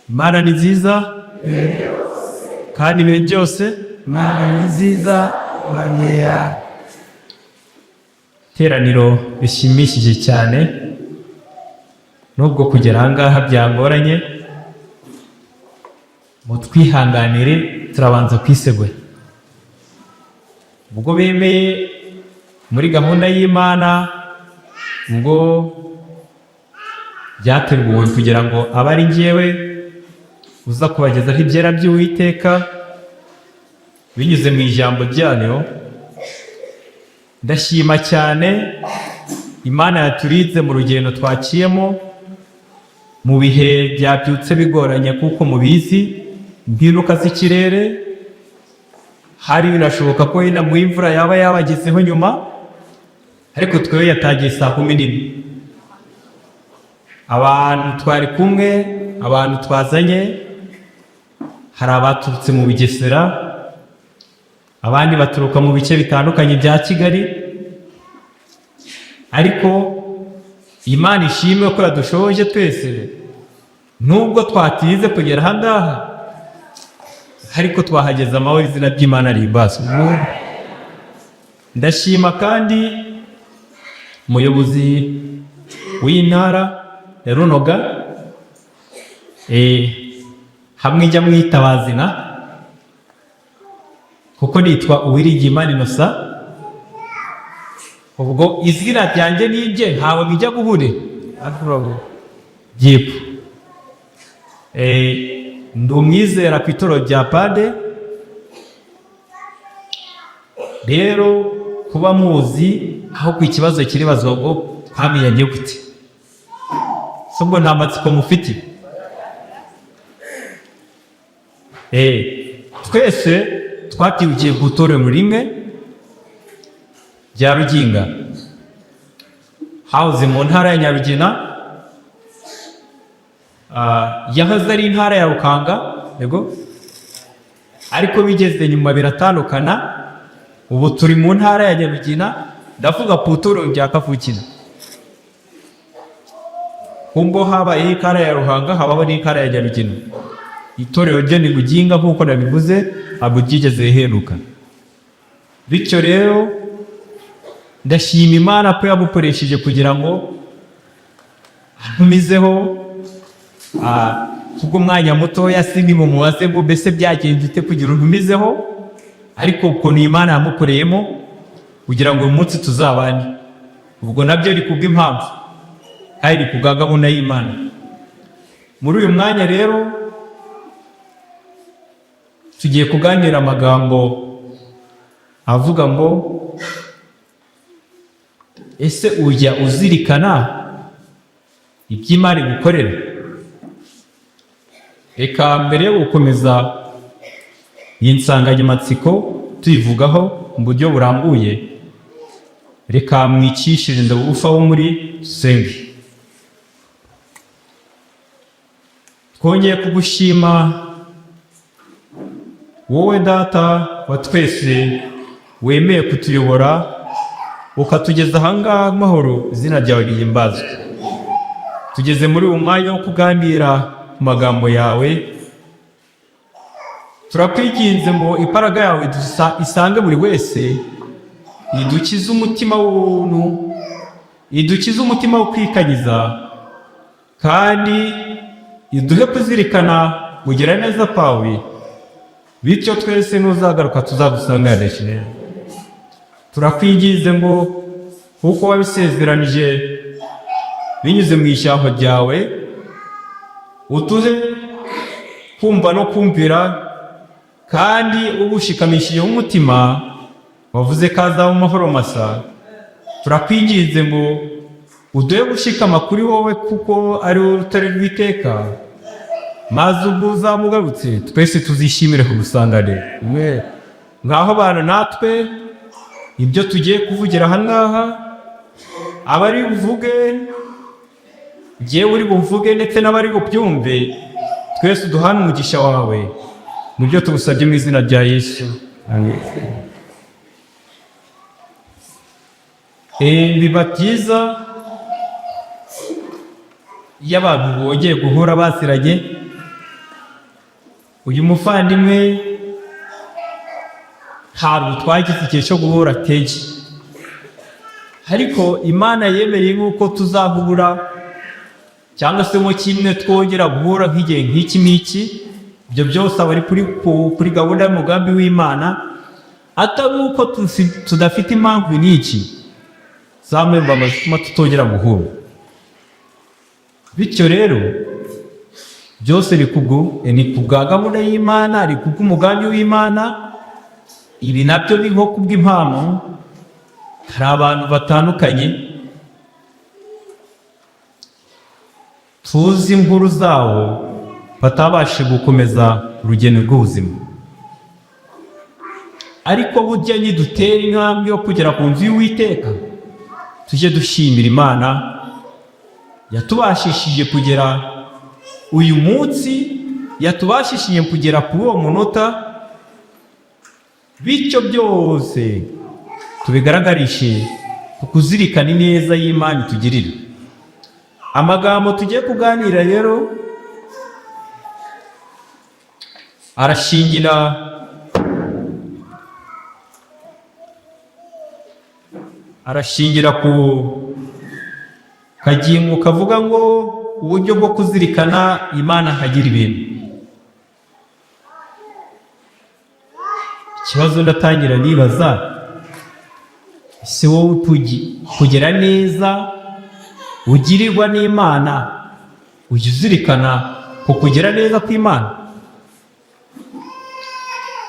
Imana ni nziza kandi ibihe byose. Imana ni nziza bamera. Iteraniro rishimishije cyane, nubwo kugera aha ngaha byangoranye, mutwihanganire, turabanza kwisegura. Ubwo bemeye muri gahunda y'Imana, ubwo byateguwe kugira ngo abe ari njyewe uza kubagezaho ibyera by'Uwiteka binyuze mu ijambo ryayo. Ndashima cyane Imana yaturinze mu rugendo twaciyemo mu bihe byabyutse bigoranye, kuko mubizi impinduka z'ikirere, hari birashoboka ko wenda mu imvura yaba yabagezeho nyuma, ariko twewe yatangiye saa 11. Abantu twari kumwe, abantu twazanye, hari abaturutse mu Bugesera, abandi baturuka mu bice bitandukanye bya Kigali, ariko Imana ishimwe ko yadushoboje twese, nubwo twatinze kugera aha ngaha, ariko twahageze amahoro, izina ry'Imana rihimbazwe. Ndashima kandi umuyobozi w'intara ya Runoga, hamwe njya mwitabazina kuko nitwa Uwiringiyimana Innocent, ubwo izina ryanjye n'ibye ntawe bijya guhure. Yego, ndi umwizera ku itorero rya Pade. Rero kuba muzi aho ku ikibazo kiri bazwa ngo twamenyanye gute, so ubwo nta matsiko mufite. Twese twabyibukiye ku itorero rimwe rya Ruginga, hahoze mu ntara ya Nyarugina, yahoze ari intara ya Rukanga, yego, ariko bigeze nyuma biratandukana. Ubu turi mu ntara ya Nyarugina, ndavuga ku itorero rya kavukire. Ubwo habayeho intara ya Ruhanga, habaho n'intara ya Nyarugina. Itorero ryo ni Ruginga nk'uko nabivuze, ntabwo ryigeze riheruka. Bityo rero ndashima Imana ko yabukoresheje kugira ngo antumizeho kubw'umwanya mutoya. Sindi mumubaze ngo mbese byagenze ute kugira untumizeho, ariko ukuntu Imana yamukoreyemo kugira ngo uyu munsi tuzabane, ubwo nabyo ni kubw'impamvu kandi ni kubwa gahunda y'Imana. Muri uyu mwanya rero tugiye kuganira amagambo avuga ngo: ese ujya uzirikana iby'Imana igukorera? Reka mbere yo gukomeza iyi nsanganyamatsiko tuyivugaho mu buryo burambuye, reka mwicishije ndabugufa wo muri dusenge. Twongeye kugushima wowe Data wa twese wemeye kutuyobora ukatugeza ahangaha amahoro, izina ryawe rihimbazwe. Tugeze muri uyu mwanya wo kuganira ku magambo yawe. Turakwiginze ngo imbaraga yawe isange buri wese, idukize umutima w'ubuntu, idukize umutima wo kwikanyiza, kandi iduhe kuzirikana kugira neza kwawe, bityo twese nuzagaruka tuzagusanganishe. Turakwinginze ngo kuko wabisezeranije binyuze mu ijambo ryawe, utuhe kumva no kumvira, kandi ubushikamishije umutima wavuze ko azaba amahoro masa. Turakwinginze ngo uduhe gushikama kuri wowe, kuko ari wowe rutare rw'iteka, maze ubwo uzaba ugarutse twese tuzishimire kugusanganira. Ngaho bana natwe ibyo tugiye kuvugira aha ngaha, abari buvuge, njyewe uri buvuge ndetse n'abari bubyumve, twese uduhane umugisha wawe mu byo tugusabye mu izina rya Yesu. Biba byiza iyo abantu bongeye guhura baziranye. Uyu muvandimwe ntabwo twagize igihe cyo guhura kenshi, ariko Imana yemereye nk'uko tuzahura, cyangwa se mo kimwe twongera guhura nk'igihe nk'iki ngiki. Ibyo byose aba ari kuri gahunda y'umugambi w'Imana, atari uko tudafite impamvu n'iki zamwemba zituma tutongera guhura. Bityo rero byose ni ku bwa gahunda y'Imana, ari kubw'umugambi w'Imana. Ibi nabyo ni nko kubw'impano. Hari abantu batandukanye tuzi inkuru zabo batabashije gukomeza urugendo rw'ubuzima, ariko burya nidutera intambwe yo kugera ku nzu y'Uwiteka, tujye dushimira Imana yatubashishije kugera uyu munsi, yatubashishije kugera kuri uwo munota. Bityo byose tubigaragarishe ku kuzirikana ineza y'Imana itugirira. Amagambo tugiye kuganira rero arashingira ku kagingo kavuga ngo uburyo bwo kuzirikana Imana nkagira ibintu. Ikibazo ndatangira nibaza: ese wowe kugera neza ugirirwa n'Imana, ujya uzirikana ku kugira neza kw'Imana?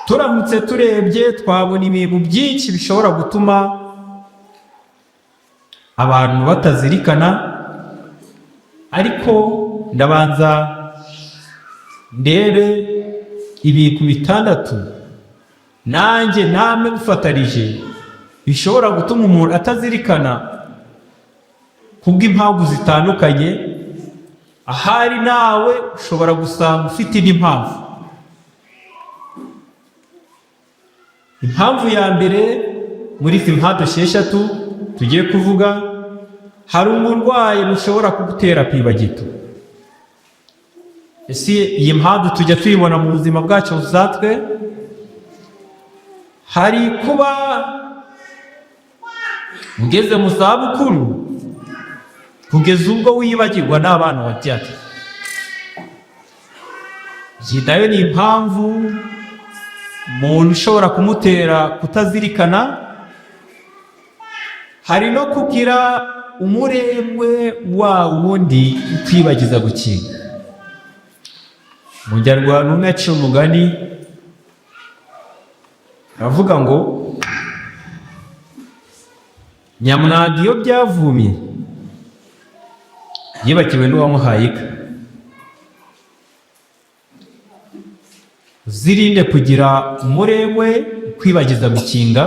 Turamutse turebye twabona ibintu byinshi bishobora gutuma abantu batazirikana, ariko ndabanza ndebe ibintu bitandatu nanjye namwe mufatanije bishobora gutuma umuntu atazirikana kubw'impamvu zitandukanye. Ahari nawe ushobora gusanga ufite indi mpamvu. Impamvu ya mbere muri izi mpamvu esheshatu tugiye kuvuga, hari umurwayi mushobora kugutera kwibagirwa. Ese iyi mpamvu tujya tuyibona mu buzima bwacu busanzwe? Hari kuba ugeze mu zabukuru kugeza ubwo wibagirwa n'abana wabyaye. Iyi nayo ni impamvu umuntu ushobora kumutera kutazirikana. Hari no kugira umurengwe wa wundi ukwibagiza gukinga. Umunyarwanda umwe aca umugani aravuga ngo nyamwanda iyo byavumye yibagiwe n'uwamuhaye inka. Uzirinde kugira umurengwe ukwibagiza gukinga,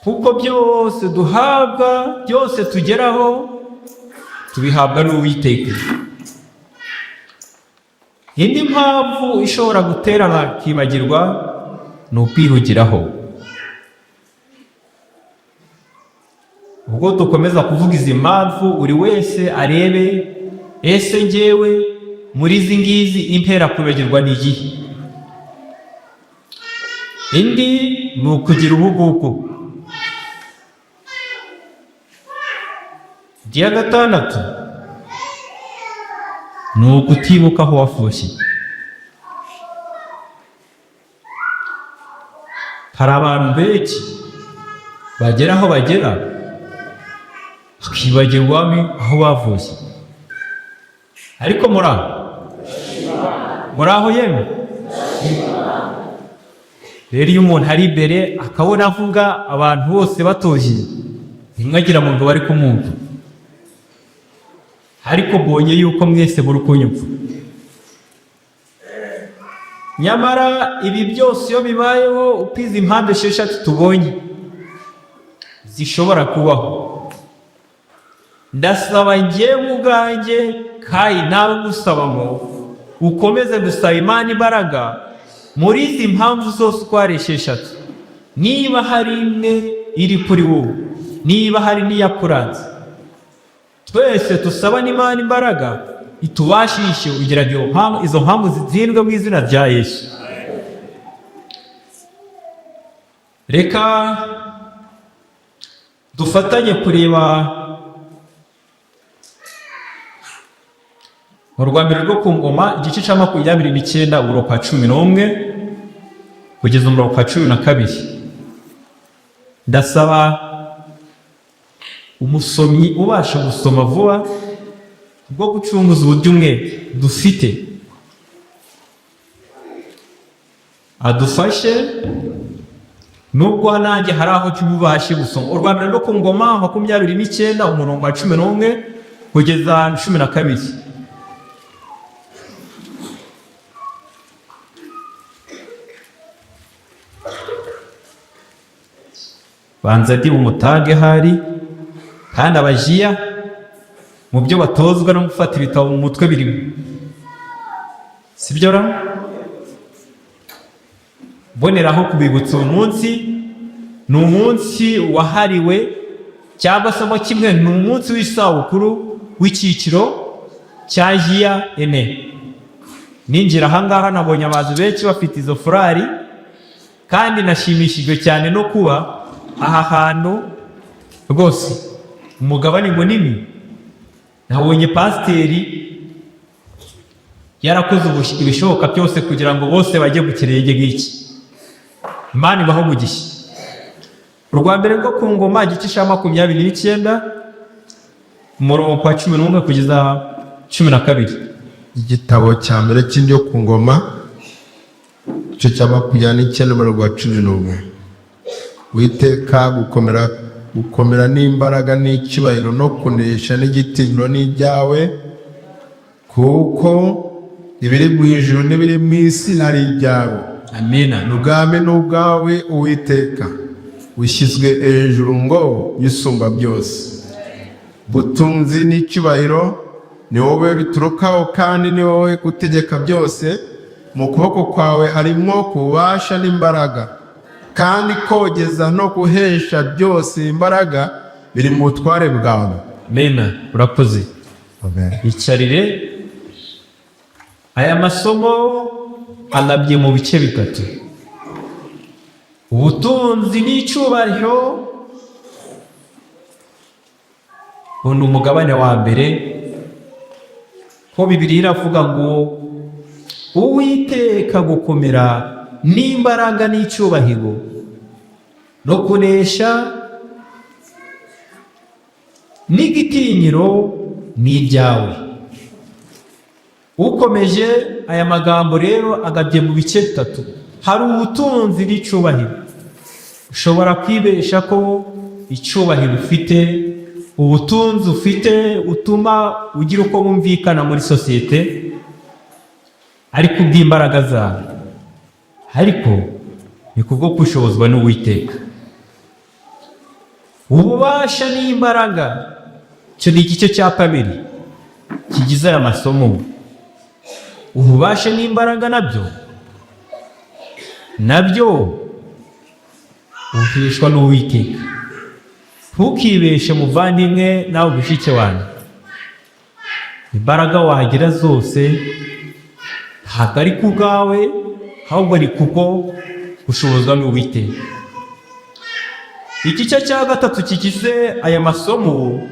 kuko byose duhabwa, byose tugeraho, tubihabwa n'Uwiteka. Indi mpamvu ishobora gutera bakibagirwa ni ukwihugiraho. Ubwo dukomeza kuvuga izi mpamvu, buri wese arebe: ese njyewe muri izi ngizi intera kwibagirwa ni iyihe? Indi ni ukugira ubugugu. Iya gatandatu ni ukutibuka aho wavukiye. Hari abantu benshi bagera aho bagera bakibagirwa aho bavuye. Ariko muri aho, muri aho yemwe. Rero iyo umuntu ari imbere akabona avuga abantu bose batoshye, ntimwagira ngo bari kumwumva, ariko mbonye yuko mwese muri kunyumva. Nyamara ibi byose iyo bibayeho, uko izi mpande esheshatu tubonye zishobora kubaho, ndasaba njyewe ubwanjye kandi nawe ngusaba ngo ukomeze gusaba Imana imbaraga muri izi mpamvu zose uko ari esheshatu. Niba hari imwe iri kuri wowe, niba hari n'iyakuranze, twese dusaba n'Imana imbaraga Itubashishe kugira ngo izo mpamvu zitsindwe mu izina rya Yesu. Reka dufatanye kureba mu rwa mbere rwo ku ngoma, igice cya 29, umurongo wa 11 kugeza umurongo wa 12. Ndasaba umusomyi ubasha gusoma vuba bwo gucunguza uburyo umwete dufite adufashe, nubwo nanjye hari aho tububashe gusoma. Urwa mbere rwo ku ngoma 29, umurongo wa 11 kugeza 12. Banza ndi umutage hari kandi abajiya mu byo batozwa no gufata ibitabo mu mutwe birimo, sibyo ra? Mboneraho kubibutsa, uyu munsi ni umunsi wahariwe, cyangwa se mo kimwe, ni umunsi w'isabukuru w'icyiciro cya jiya ene. Ninjira ahangaha nabonye abantu benshi bafite izo furari, kandi nashimishijwe cyane no kuba aha hantu rwose umugabane munini nabonye pasiteri yarakoze ibishoboka byose kugira ngo bose bajye ku kirenge ngiki. Imana ibaho umugisha. Urwa mbere rwo ku ngoma, igice cya 29, umurongo wa 11 kugeza 12. Igitabo cya mbere cy'indyo ku ngoma, igice cya 29, umurongo wa 11. Witeka, gukomera n'imbaraga n'icyubahiro no kunesha n'igitinyiro n'ibyawe, kuko ibiri mu ijuru n'ibiri mu isi ari ibyawe. Amina. Ubwami ni ubwawe, Uwiteka, wishyizwe hejuru ngo yisumba byose. Butunzi n'icyubahiro ni wowe biturukaho, kandi ni wowe utegeka byose. Mu kuboko kwawe harimo kubasha n'imbaraga, kandi kogeza no guhesha byose imbaraga biri mu butware bwawe. Amina, urakoze. Icarire. Aya masomo anabye mu bice bitatu: ubutunzi n'icyubahiro, ubu ni umugabane wa mbere, ko Bibiliya iravuga ngo Uwiteka, gukomera n'imbaraga n'icyubahiro no kunesha n'igitinyiro ni ibyawe. Ukomeje aya magambo rero agabye mu bice bitatu. Hari ubutunzi n'icyubahiro. Ushobora kwibesha ko icyubahiro ufite, ubutunzi ufite, utuma ugira uko wumvikana muri sosiyete, ariko ubw'imbaraga zawe, ariko ni kubwo gushobozwa n'Uwiteka. Ububasha n'imbaraga, icyo ni igice cya kabiri kigize aya masomo. Ububasha n'imbaraga nabyo buheshwa n'Uwiteka. Ntukibeshe, muvandimwe nawe mushike wanjye, imbaraga wagira zose ntabwo ari ku bwawe, ahubwo ni kubwo gushobozwa n'Uwiteka. Igice cya gatatu kigize aya masomo: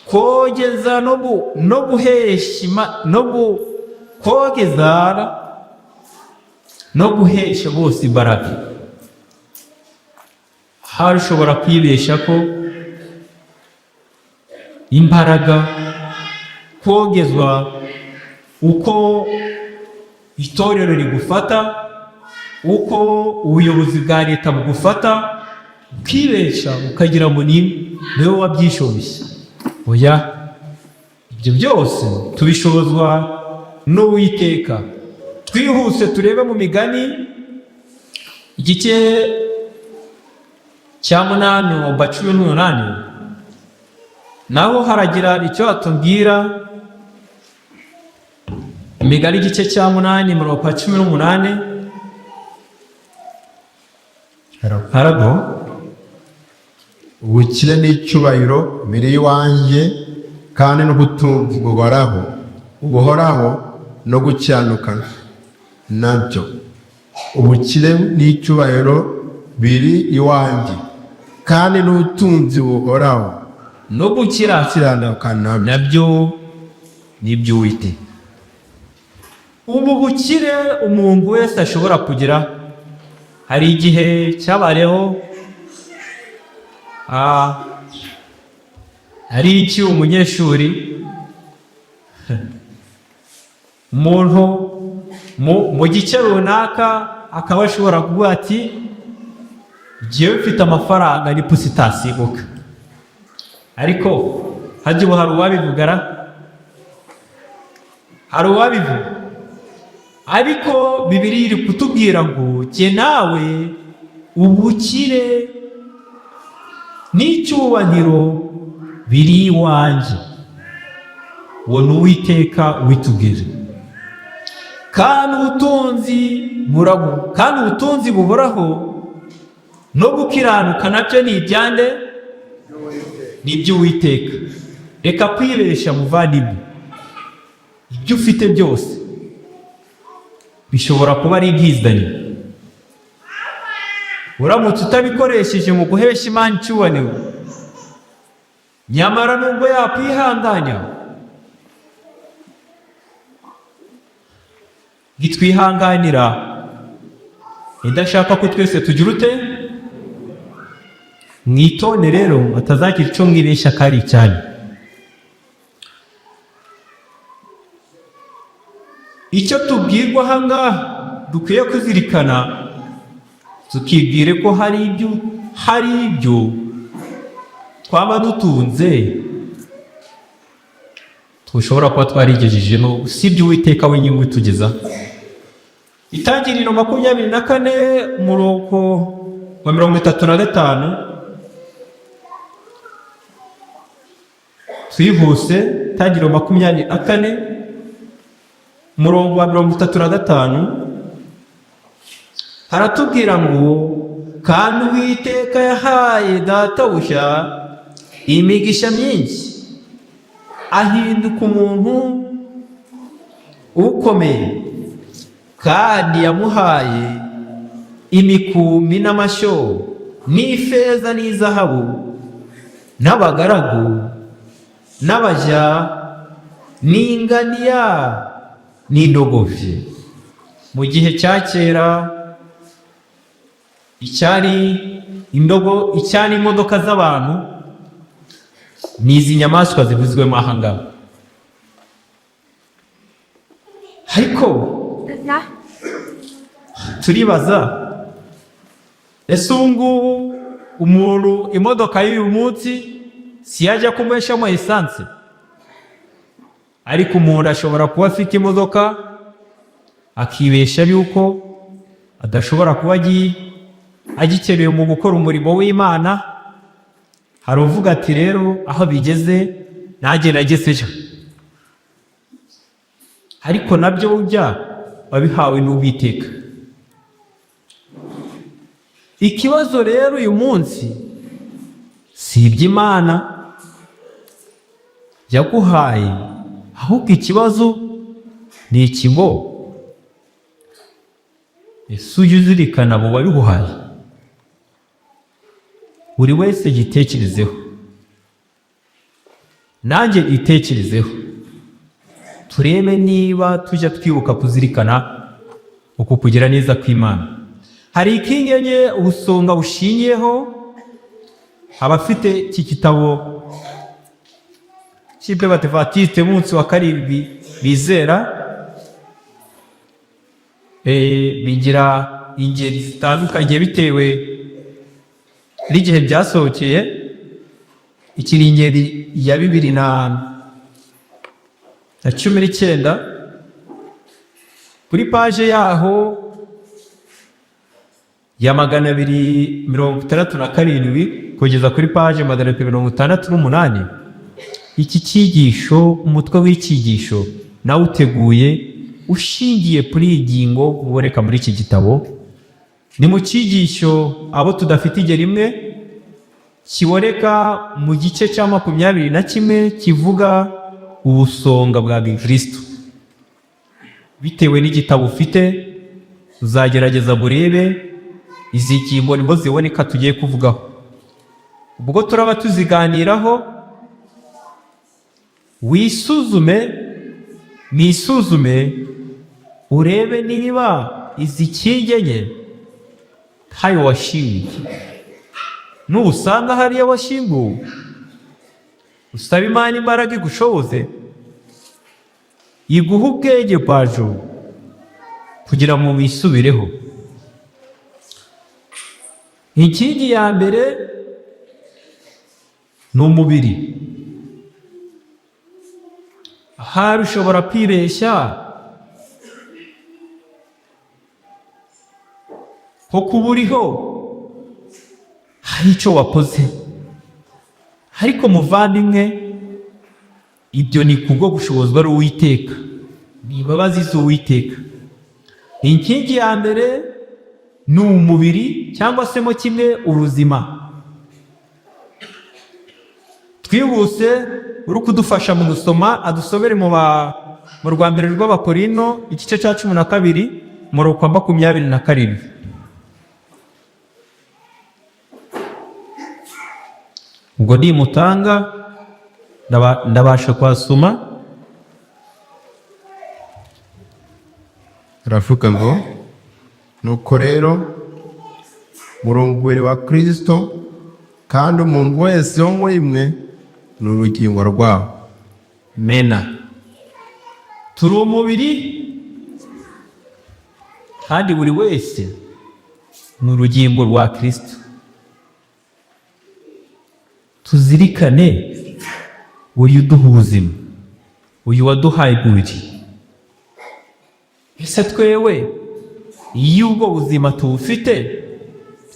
kogeza no guhesha kogeza no guhesha bose imbaraga. Hari ushobora kwibesha ko imbaraga, kogezwa, uko itorero rigufata, uko ubuyobozi bwa leta bugufata, ukibesha ukagira ngo ni niwe wabyishoboye. Oya, ibyo byose tubishobozwa n'Uwiteka. Twihuse turebe mu Migani, igice cya 8, umurongo 18, naho haragira icyo hatubwira. Imigani, igice cya 8, umurongo wa 18. Harago. Ubukire n'icyubahiro biri iwanjye, kandi n'ubutunzi buhoraho. Ubuhoraho no gukiranuka nabyo, ubukire n'icyubahiro biri iwanjye, kandi n'ubutunzi buhoraho no gukira gukiranuka nabyo. Nabyo ni iby'Uwiteka. Ubu bukire umuntu wese ashobora kugira, hari igihe cyabayeho, hari iki umunyeshuri, umuntu mu gice runaka akaba ashobora kuvuga ati: "Jyewe mfite amafaranga, ni pusi itasimbuka." Ariko hajya ubu hari uwabivugara, hari uwabivuga. Ariko Bibiliya iri kutubwira ngo jye nawe ubukire n'icyubahiro biri iwanjye. Uwo ni Uwiteka witubwira. Kandi ubutunzi burago, kandi ubutunzi buhoraho no gukiranuka nabyo ni ibyande? Ni iby'Uwiteka. Reka kwibesha, muvandimwe. Ibyo ufite byose bishobora kuba ari ibyizanye uramutse utabikoresheje mu guhesha Imana icyubahiro. Nyamara nubwo yakwihanganya, ntitwihanganira, idashaka ko twese tugira ute? Mwitone rero, batazagira icyo mwibeshya ko ari icyanyu. Icyo tubwirwa aha ngaha dukwiye kuzirikana, tukibwire ko hari ibyo twaba dutunze tushobora kuba twarigejejeho, usibye Uwiteka wenyine ubitugeza. Itangiriro 24, umurongo wa 35. Twihuse, Itangiriro 24, umurongo wa 35, haratubwira ngo: "Kandi Uwiteka yahaye databuja imigisha myinshi, ahinduka umuntu ukomeye, kandi yamuhaye imikumbi n'amashyo n'ifeza n'izahabu n'abagaragu n'abaja n'inganiya n'indogobe." Mu gihe cya kera, icyari indogo, icyari imodoka z'abantu ni izi nyamaswa zivuzwemo aha ngaha. Ariko turibaza: ese ubu ngubu umuntu imodoka y'uyu munsi si yajya kunyweshamo esanse? Ariko umuntu ashobora kuba afite imodoka akibesha yuko adashobora kuba agikeneye mu gukora umurimo w'Imana. Hari uvuga ati: "Rero aho bigeze nanjye nagezeyo." Ariko nabyo burya wabihawe n'Uwiteka. Ikibazo rero uyu munsi si iby'Imana yaguhaye, ahubwo ikibazo ni iki ngo: ese ujya uzirikana abo wabiguhaye? Buri wese yitekerezeho, nanjye itekerezeho, turebe niba tujya twibuka kuzirikana uku kugira neza kw'Imana. Hari ikingi enye ubusonga bushingiyeho. Abafite iki gitabo cy'Abadivantisite munsi wa karindwi bizera, bigira ingeri zitandukanye bitewe n'igihe byasohokeye. Iki ni ingeri ya 2019. Kuri paje yaho ya 267 kugeza kuri paje 268, iki cyigisho, umutwe w'icyigisho nawuteguye ushingiye kuri iyi ngingo uboneka muri iki gitabo. Ni mu cyigisho abo tudafite ingeri imwe, kiboneka mu gice cya 21 kivuga ubusonga bwa gikristo. Bitewe n'igitabo ufite, uzagerageza burebe izi ngingo nibwo ziboneka tugiye kuvugaho. Ubwo turaba tuziganiraho, wisuzume, mwisuzume, urebe niba izi nkingi enye ntayo washinguye. Nusanga hariyo washyinguwe, usaba Imana imbaraga igushoboze, iguhe ubwenge bwajo kugira ngo wisubireho. Inkingi ya mbere ni umubiri. Ahari ushobora kwibeshya ko kuba uriho hari icyo wakoze, ariko muvandimwe, ibyo ni kubwo gushobozwa ari Uwiteka, ni imbabazi z'Uwiteka. Inkingi ya mbere ni umubiri, cyangwa se mo kimwe ubuzima. Twihuse, uri kudufasha mu gusoma adusomere mu rwa mbere rw'Abakorino, igice cya 12, umurongo wa 27. Ubwo nimutanga ndabasha kuhasoma. Aravuga ngo: "Nuko rero muri umubiri wa Kristo, kandi umuntu wese wo muri mwe ni urugingo rwawo." Mena, turi umubiri kandi buri wese ni urugingo rwa Kristo. Tuzirikane uyu uduha ubuzima, uyu waduhaye umubiri. Ese twewe iyo ubwo buzima tubufite,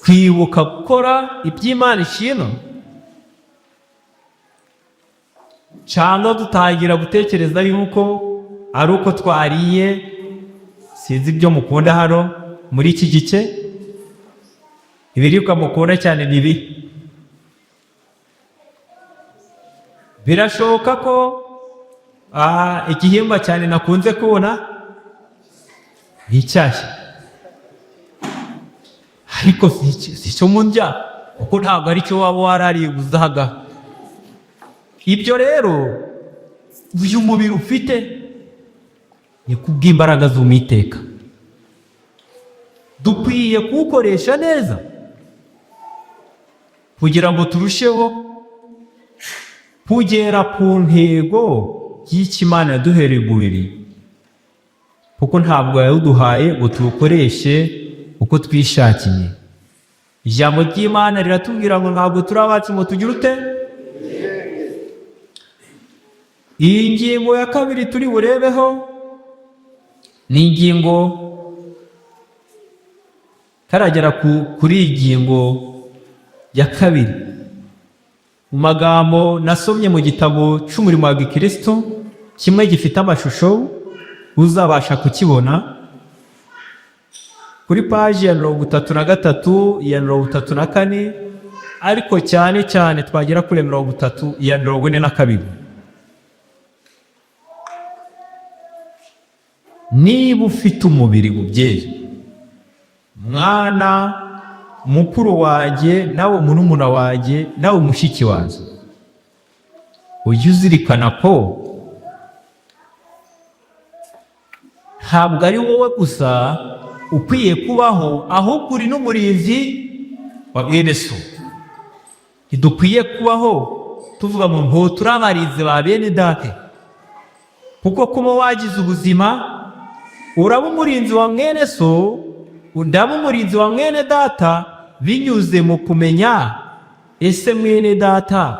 twibuka gukora iby'Imana ishima, cyangwa dutangira gutekereza yuko ari uko twariye? Sinzi ibyo mukunda hano muri iki gice, ibiribwa mukunda cyane ni ibi. Birashoboka ko igihingwa cyane nakunze kubona ni icyayi, ariko si cyo mundya, kuko ntabwo ari cyo waba warariye uzaga. Ibyo rero, uyu mubiri ufite ni kubw'imbaraga z'Uwiteka, dukwiye kuwukoresha neza kugira ngo turusheho kugera ku ntego y'icyo Imana yaduhereye umubiri, kuko ntabwo yawuduhaye ngo tuwukoreshe uko twishakiye. Ijambo ry'Imana riratubwira ngo ntabwo turi abacu ngo tugire ute. Iyi ngingo ya kabiri turi burebeho ni ingingo taragera kuri iyi ngingo ya kabiri. Mu magambo nasomye mu gitabo cy'umurimo wa gikristo, kimwe gifite amashusho uzabasha kukibona kuri paji ya 33, iya 34, ariko cyane cyane twagera kuri 30, iya 42. Niba ufite umubiri, mubyeyi, mwana, mukuru wanjye, nawe murumuna wanjye, nawe mushiki wanjye, ujye uzirikana ko ntabwo ari wowe gusa ukwiye kubaho, ahubwo uri n'umurinzi wa mwene so. Ntidukwiye kubaho tuvuga ngo ngo turi abarinzi ba bene data, kuko kuba wagize ubuzima uraba umurinzi wa mwene so, ndaba umurinzi wa mwene data, binyuze mu kumenya ese mwene data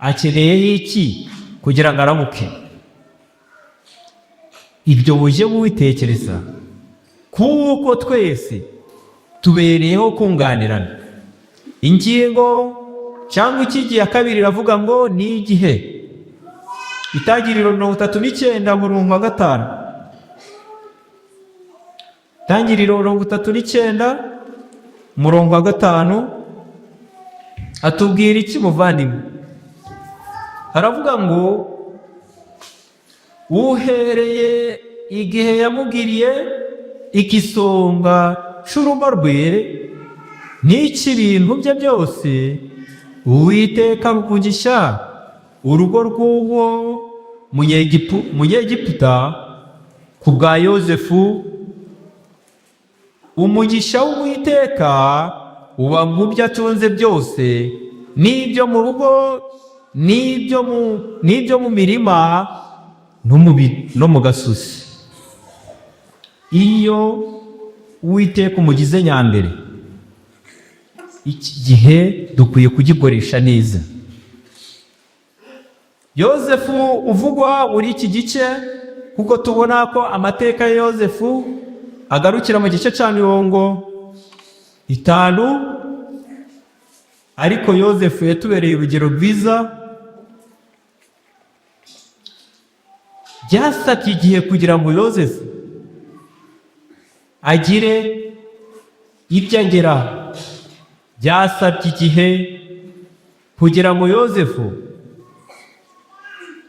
akeneye iki kugira ngo aramuke. Ibyo bujye mubitekereza, kuko twese tubereyeho kunganirana. Ingingo cyangwa inkingi ya kabiri iravuga ngo ni igihe. Itangiriro 39, umurongo wa 5. Itangiriro 39, umurongo wa 5, atubwira iki muvandimwe? Haravuga ngo: "Uhereye Igihe yamugiriye igisonga c'urugo rwe n'icy'ibintu bye byose, Uwiteka amugisha urugo rw'uwo Munyegiputa ku bwa Yozefu. Umugisha w'Uwiteka uba mu byo atunze byose, n'ibyo mu rugo, n'ibyo mu mirima, no mu gasozi. Iyo Uwiteka umugize nyambere, iki gihe dukwiye kugikoresha neza. Yozefu uvugwa muri iki gice, kuko tubona ko amateka ya Yozefu agarukira mu gice cya 50, ariko Yozefu yatubereye urugero rwiza. Byasabye igihe kugira ngo Yozefu agire ibyo ageraho. Byasabye igihe kugira ngo Yozefu,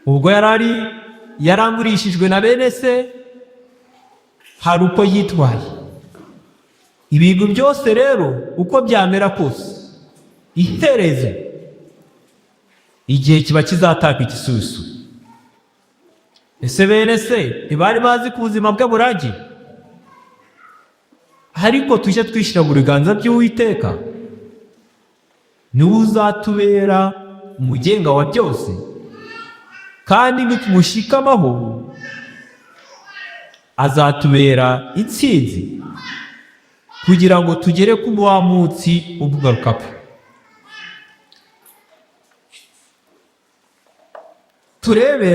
ubwo yari ari yarangurishijwe na bene se, hari uko yitwaye. Ibintu byose rero, uko byamera kose, iherezo igihe kiba kizataka igisubizo. Ese bene se ntibari bazi ko ubuzima bwe burangiye? Ariko tujye twishyira mu biganza by'Uwiteka, niwe uzatubera umugenga wa byose, kandi nitumushikamaho azatubera intsinzi kugira ngo tugere ku wa munsi ugaruka pe. Turebe,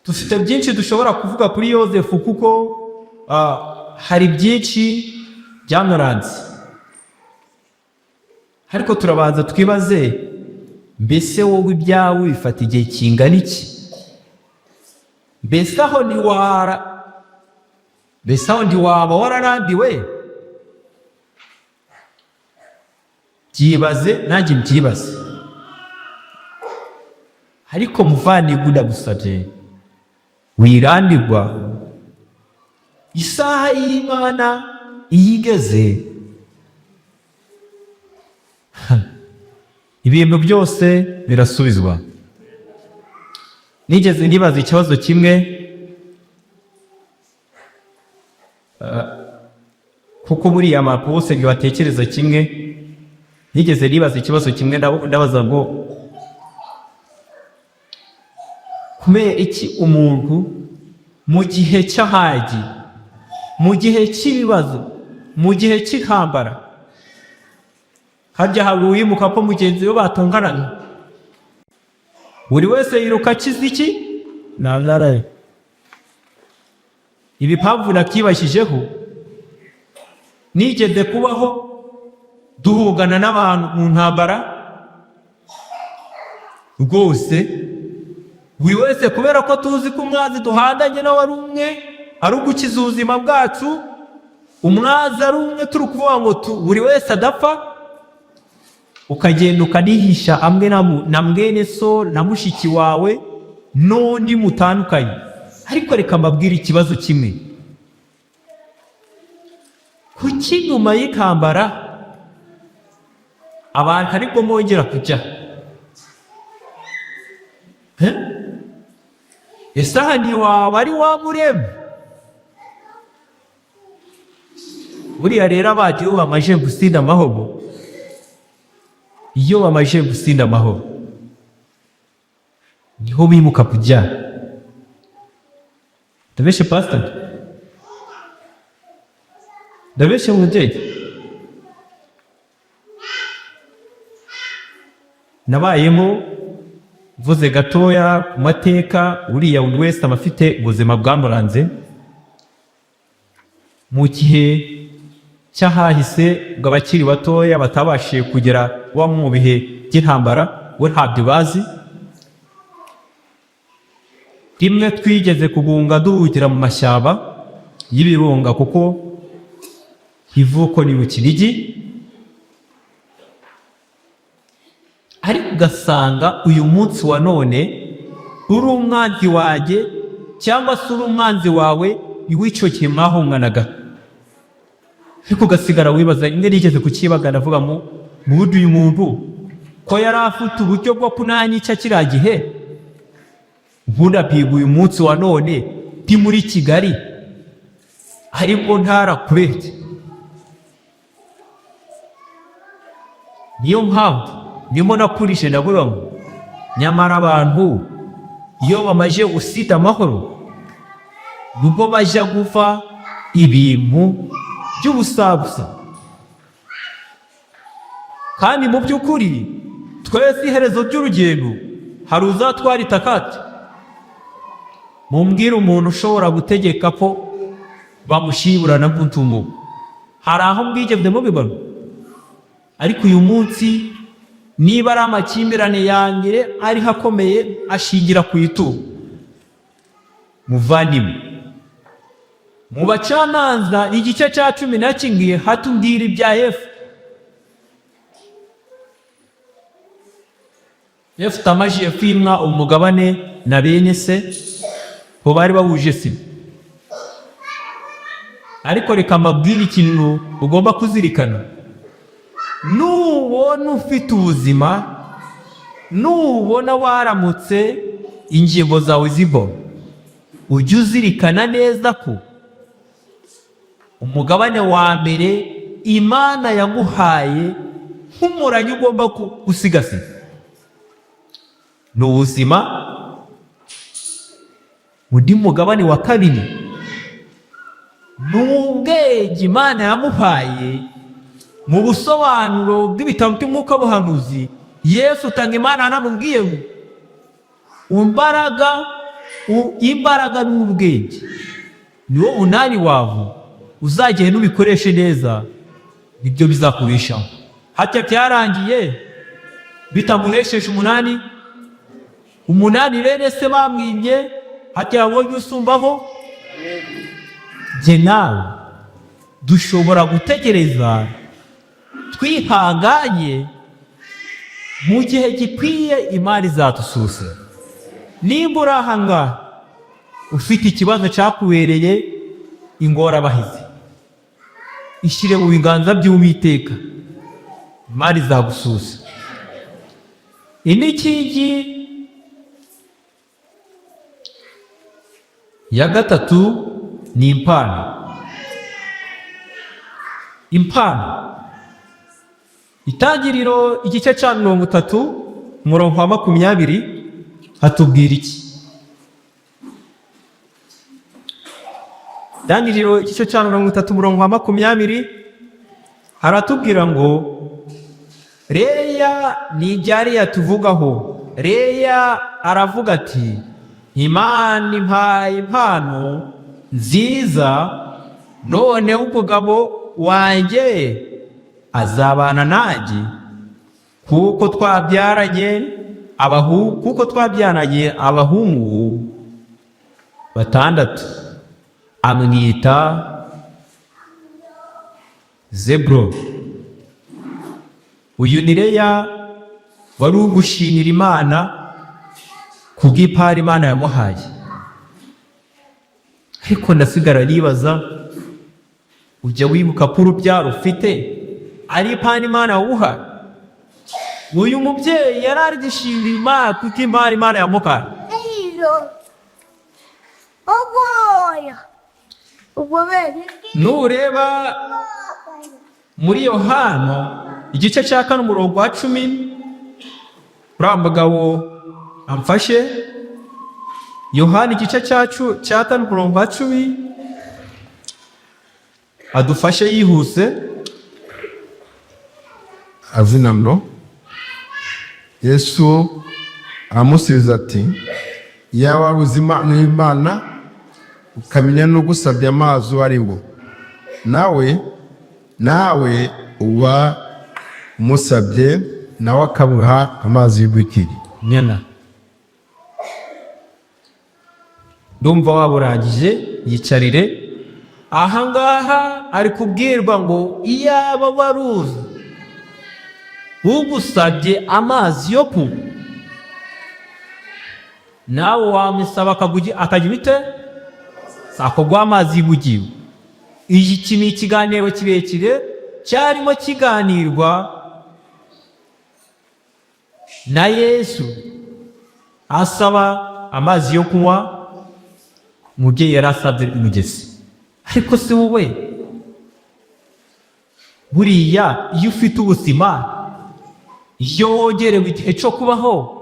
dufite byinshi dushobora kuvuga kuri Yozefu, kuko hari byinshi byamuranze. Ariko turabanza twibaze: mbese wowe ibyawe bifata igihe kingana iki? Mbese aho ntiwaba wararambiwe? Byibaze, nanjye mbyibaze. Ariko muvandimwe, ndagusabye, wirambirwa. Isaha y'Imana iyo igeze, ibintu byose birasubizwa. Nigeze nibaza ikibazo kimwe, kuko buriya abantu bose ntibatekereza kimwe. Nigeze nibaza ikibazo kimwe, ndabaza ngo: kubera iki umuntu mu gihe cy'ahagi, mu gihe cy'ibibazo, mu gihe cy'intambara, harya hari uwimuka ko mugenzi we batonganaga? Buri wese yiruka akize iki? Ntabwo. Ibi mpamvu nabyibashyijeho, nigeze kubaho duhugana n'abantu mu ntambara rwose, buri wese, kubera ko tuzi ko umwanzi duhandanye nawe ari umwe, ari ugukiza ubuzima bwacu, umwanzi ari umwe, turi kuvuga ngo buri wese adapfa, ukagenda ukanihisha amwe na mwene so na mushiki wawe n'undi mutandukanye. Ariko reka mbabwire ikibazo kimwe: kuki nyuma y'intambara abantu aribwo mwongera kujya? Eh? Ese aha ntiwaba ari wa muremyi? Buriya rero abandi iyo bamaze gusinda amahoro, iyo bamaze gusinda amahoro, niho bimuka kujya. Ndabeshe, pastor? Ndabeshe, mubyeyi? Nabayemo, mvuze gatoya ku mateka, uriya buri wese aba afite ubuzima bwamuranze mu gihe cy'ahahise, ngo abakiri batoya batabashije kugera wa mu bihe by'intambara we ntabyo bazi. Rimwe twigeze kugunga duhugira mu mashyamba y'ibirunga, kuko ivuko ni mu Kinigi, ariko ugasanga uyu munsi wa none uri umwanzi wanjye. Cyangwa se uri umwanzi wawe iw'icyo gihe mwahunganaga, ariko ugasigara wibaza. Imwe nigeze kukibagana, avuga mu bundi uyu muntu ko yari afite uburyo bwo kunanyica kiriya gihe, ubundi apiga uyu munsi wa none ndi muri Kigali ariko ntarakubeshye. Niyo mpamvu ndimo nakurije, ndavuga ngo nyamara abantu iyo bamaze gusita amahoro nubwo bajya gupfa ibintu by'ubusabusa. Kandi mu by'ukuri twese iherezo ry'urugendo hari uzatwara itakati. Mumbwire umuntu ushobora gutegeka ko bamushiburana nk'utungo. Hari aho mbwigeze mubibona? Ariko uyu munsi niba ari amakimbirane yanjye ariho akomeye ashingira ku itungo. Muvandimwe, mu Bacamanza igice cya 11 hatubwira ibya Yefuta. Yefuta amajije kwimwa umugabane na bene se bo bari bahuje se. Ariko reka mbabwire ikintu ugomba kuzirikana: nubona ufite ubuzima, nubona waramutse ingingo zawe zibona, ujye uzirikana neza ko umugabane wa mbere Imana yaguhaye nk'umurage ugomba gusigasira ni ubuzima. Undi mugabane wa kabiri ni ubwenge Imana yamuhaye. Mu busobanuro bw'ibitabo by'umwuka buhanuzi, Yesu utanga Imana yanamubwiye ngo imbaraga n'ubwenge niwo munani wawe, uzagenda ubikoreshe neza, nibyo bizakubeshaho. Hatya byarangiye bitamuhesheje umunani. Umunani bene se bamwimye, hatya yabonye usumbaho. Jye nawe dushobora gutegereza twihanganye, mu gihe gikwiye Imana izadususa. Nimba uri aha ngaha ufite ikibazo cyakubereye ingorabahizi, ishyire mu biganza by'Uwiteka, Imana izagususa. Indi nkingi ya gatatu ni impano. Impano, Itangiriro igice cya 30 umurongo wa 20 hatubwira iki? Itangiriro igice cya 30 umurongo wa 20 haratubwira ngo Leya, ni ibya Leya tuvugaho. Leya aravuga ati: "Imana impaye impano nziza, noneho umugabo wanjye azabana nanjye kuko twabyaranye abahungu batandatu." Amwita Zeburo. Uyu ni Leya wari ugushimira Imana kubw'ipari Imana yamuhaye. Ariko ndasigara nibaza, ujya wibuka ko urubyaro ufite ari ipari Imana yaguhaye? Uyu mubyeyi yari ari gushimira Imana kuko impano Imana yamuhaye. Nureba muri Yohana igice cya 4 umurongo wa 10, uriya mugabo amfashe. Yohana igice cya 4 umurongo wa 10 adufashe yihuse. Azina ngo Yesu aramusubiza ati: "Iyaba wari uzi impano y'Imana, ukamenya n'ugusabye amazi uwo ari wo, nawe uba umusabye, nawe akabuha amazi y'ubukire." Nyana, ndumva waburangije, yicarire. Ahangaha ari kubwirwa ngo iyaba wari uzi ugusabye amazi yo kunywa, Nawe wamusaba akagira ute? Akaguha amazi y'ubugingo. Iki ni ikiganiro kirekire cyarimo kiganirwa na Yesu asaba amazi yo kunywa. Umubyeyi yari asabye umugezi. Ariko si wowe, buriya iyo ufite ubuzima, iyo wongerewe igihe cyo kubaho,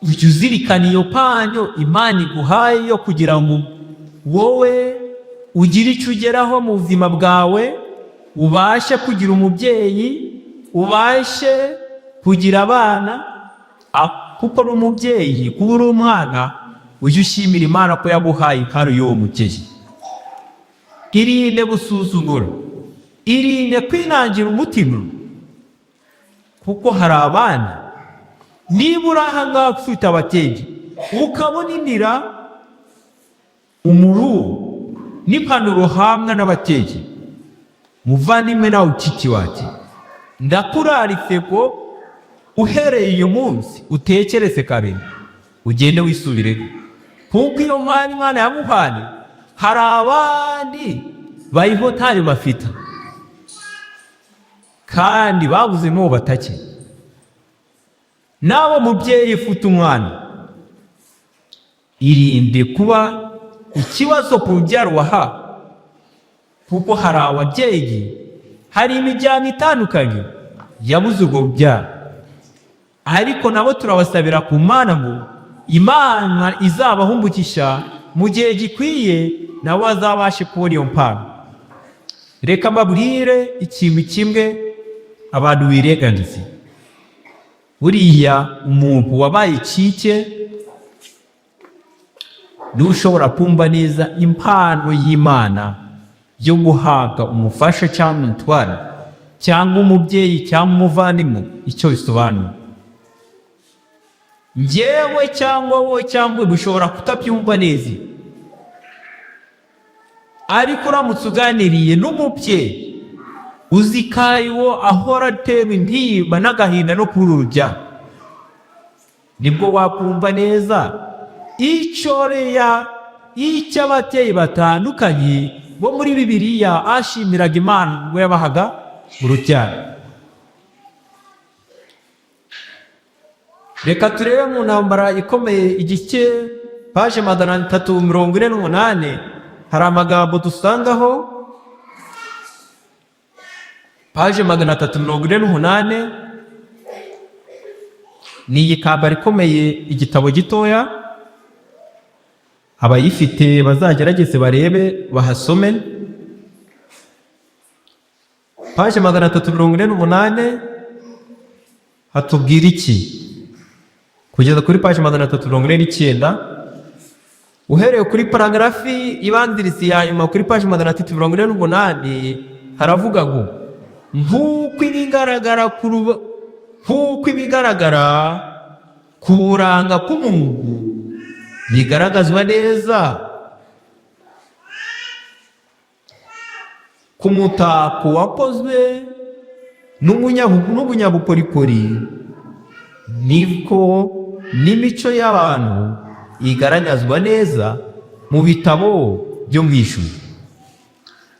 ujya uzirikana iyo mpano Imana iguhaye yo kugira ngo wowe ugire icyo ugeraho mu buzima bwawe, ubashe kugira umubyeyi, ubashe kugira abana? Kuko uri umubyeyi, kuba uri umwana, ujye ushimira Imana ko yaguhaye impano y'uwo mubyeyi. Irinde gusuzugura, irinde kwinangira umutima, kuko hari abana. Niba uri aha ngaha ufite ababyeyi, ukabona inira umuru n'impanuro uhabwa n'ababyeyi, muvandimwe nawe ukiki wacu, ndakuraritse ko uhereye uyu munsi utekereze kabiri, ugende wisubireho, kuko iyo mpano Imana yamuhaye, hari abandi bayihotari bafite kandi babuze n'uwo batake. Nawe mubyeyi ufite umwana, irinde kuba ikibazo ku rubyaro wahawe, kuko hari ababyeyi, hari imiryango itandukanye yabuze urwo rubyaro, ariko nabo turabasabira ku Mana ngo Imana izabaha umugisha mu gihe gikwiye, nabo bazabashe kubona iyo mpano. Reka mbabwire ikintu kimwe abantu birengagiza: buriya umuntu wabaye ikike niwe ushobora kumva neza impano y'Imana yo guhabwa umufasha cyangwa umutware cyangwa umubyeyi cyangwa umuvandimwe, icyo bisobanura. Njyewe cyangwa wowe cyangwa ushobora kutabyumva neza, ariko uramutse uganiriye n'umubyeyi uzi ko ariwo ahora atewe intimba n'agahinda no kubura urubyaro, nibwo wakumva neza icyo Leya, icyo ababyeyi batandukanye bo muri Bibiliya ashimiraga Imana ubwo yabahaga urubyaro. Reka turebe mu Ntambara Ikomeye, igice paje 348, hari amagambo dusangaho. Paje 348 ni iyi kambara ikomeye, igitabo gitoya. Abayifite bazagerageze barebe, bahasome. Paje 348 hatubwira iki? Kugeza kuri paje 349, uhereye kuri paragarafi ibanziriza ya nyuma kuri paje 348, haravuga ngo: "Nk'uko ibigaragara ku buranga bw'umuntu bigaragazwa neza ku mutako wakozwe n'umunyabukorikori, niko n'imico y'abantu igaragazwa neza mu bitabo byo mu ijuru.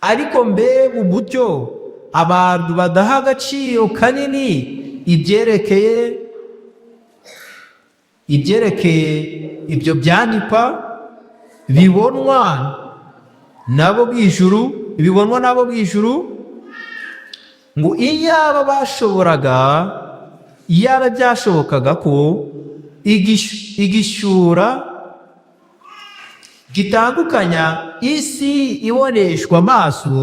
Ariko mbega uburyo abantu badaha agaciro kanini ibyerekeye ibyo byandikwa bibonwa nabo mu ijuru, bibonwa nabo mu ijuru!" Ngo iyaba bashoboraga, iyaba byashobokaga ko igishura gitandukanya isi iboneshwa amaso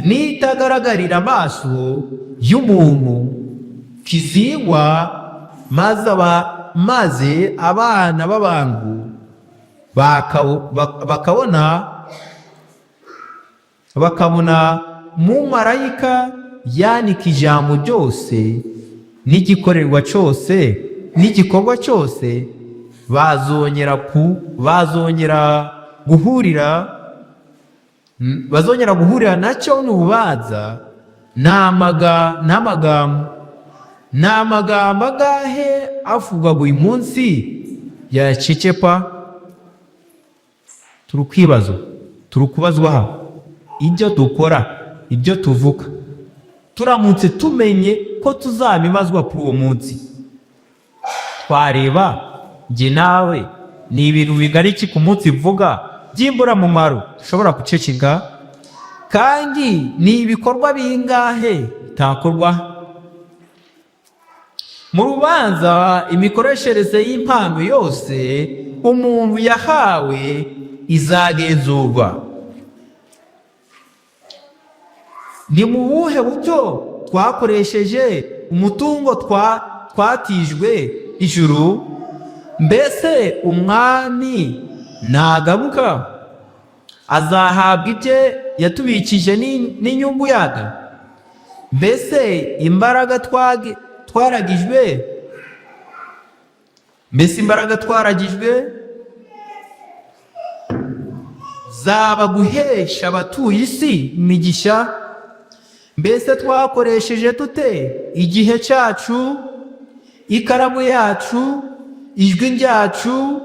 n'itagaragarira amaso y'umuntu kizingwa, maze abana b'abantu bakabona mu marayika yandika ijambo ryose n'igikorerwa cyose n'igikorwa cyose, bazongera guhurira nacyo n'ububanza n'amagambo. Ni amagambo angahe avugwa buri munsi yacecekwa? Turi kwibaza, turi kubazwa hano ibyo dukora, ibyo tuvuga. Turamutse tumenye ko tuzabibazwa kuri uwo munsi, twareba njye nawe ni ibintu bigari iki ku munsi mvuga by'imburamumaro dushobora guceceka, kandi ni ibikorwa bingahe bitakorwa? Mu rubanza, imikoreshereze y'impano yose umuntu yahawe izagenzurwa. Ni mu buhe buryo twakoresheje umutungo twatijwe ijuru? Mbese umwami nagaruka azahabwa ibye yatubikije n'inyungu yabyo? Mbese imbaraga twaragijwe, mbese imbaraga twaragijwe zaba guhesha abatuye isi imigisha? Mbese twakoresheje tute igihe cyacu, ikaramu yacu, ijwi ryacu,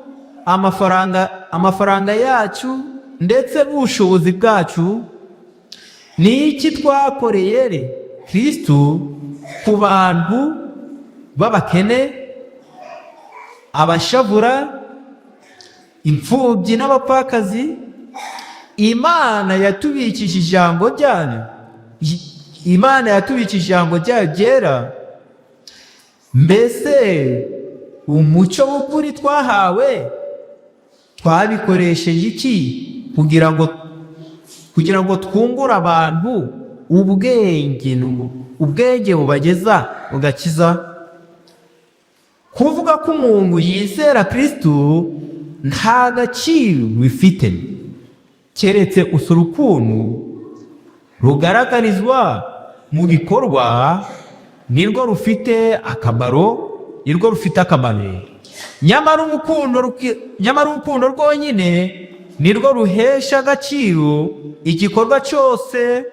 amafaranga yacu ndetse n'ubushobozi bwacu? Ni iki twakoreye Kristu ku bantu b'abakene, abashavura, imfubyi n'abapfakazi? Imana yatubikije ijambo ryayo, Imana yatubikije ijambo ryayo ryera. Mbese umucyo w'ukuri twahawe twabikoresheje iki kugira ngo twungure abantu ubwenge bubageza bugakiza? Kuvuga ko umuntu yizera Kristu nta gaciro bifite keretse usura ukuntu rugaragarizwa mu bikorwa, nirwo rufite akamaro, nirwo rufite akamaro. Nyamara urukundo rwonyine nirwo ruhesha agaciro igikorwa cyose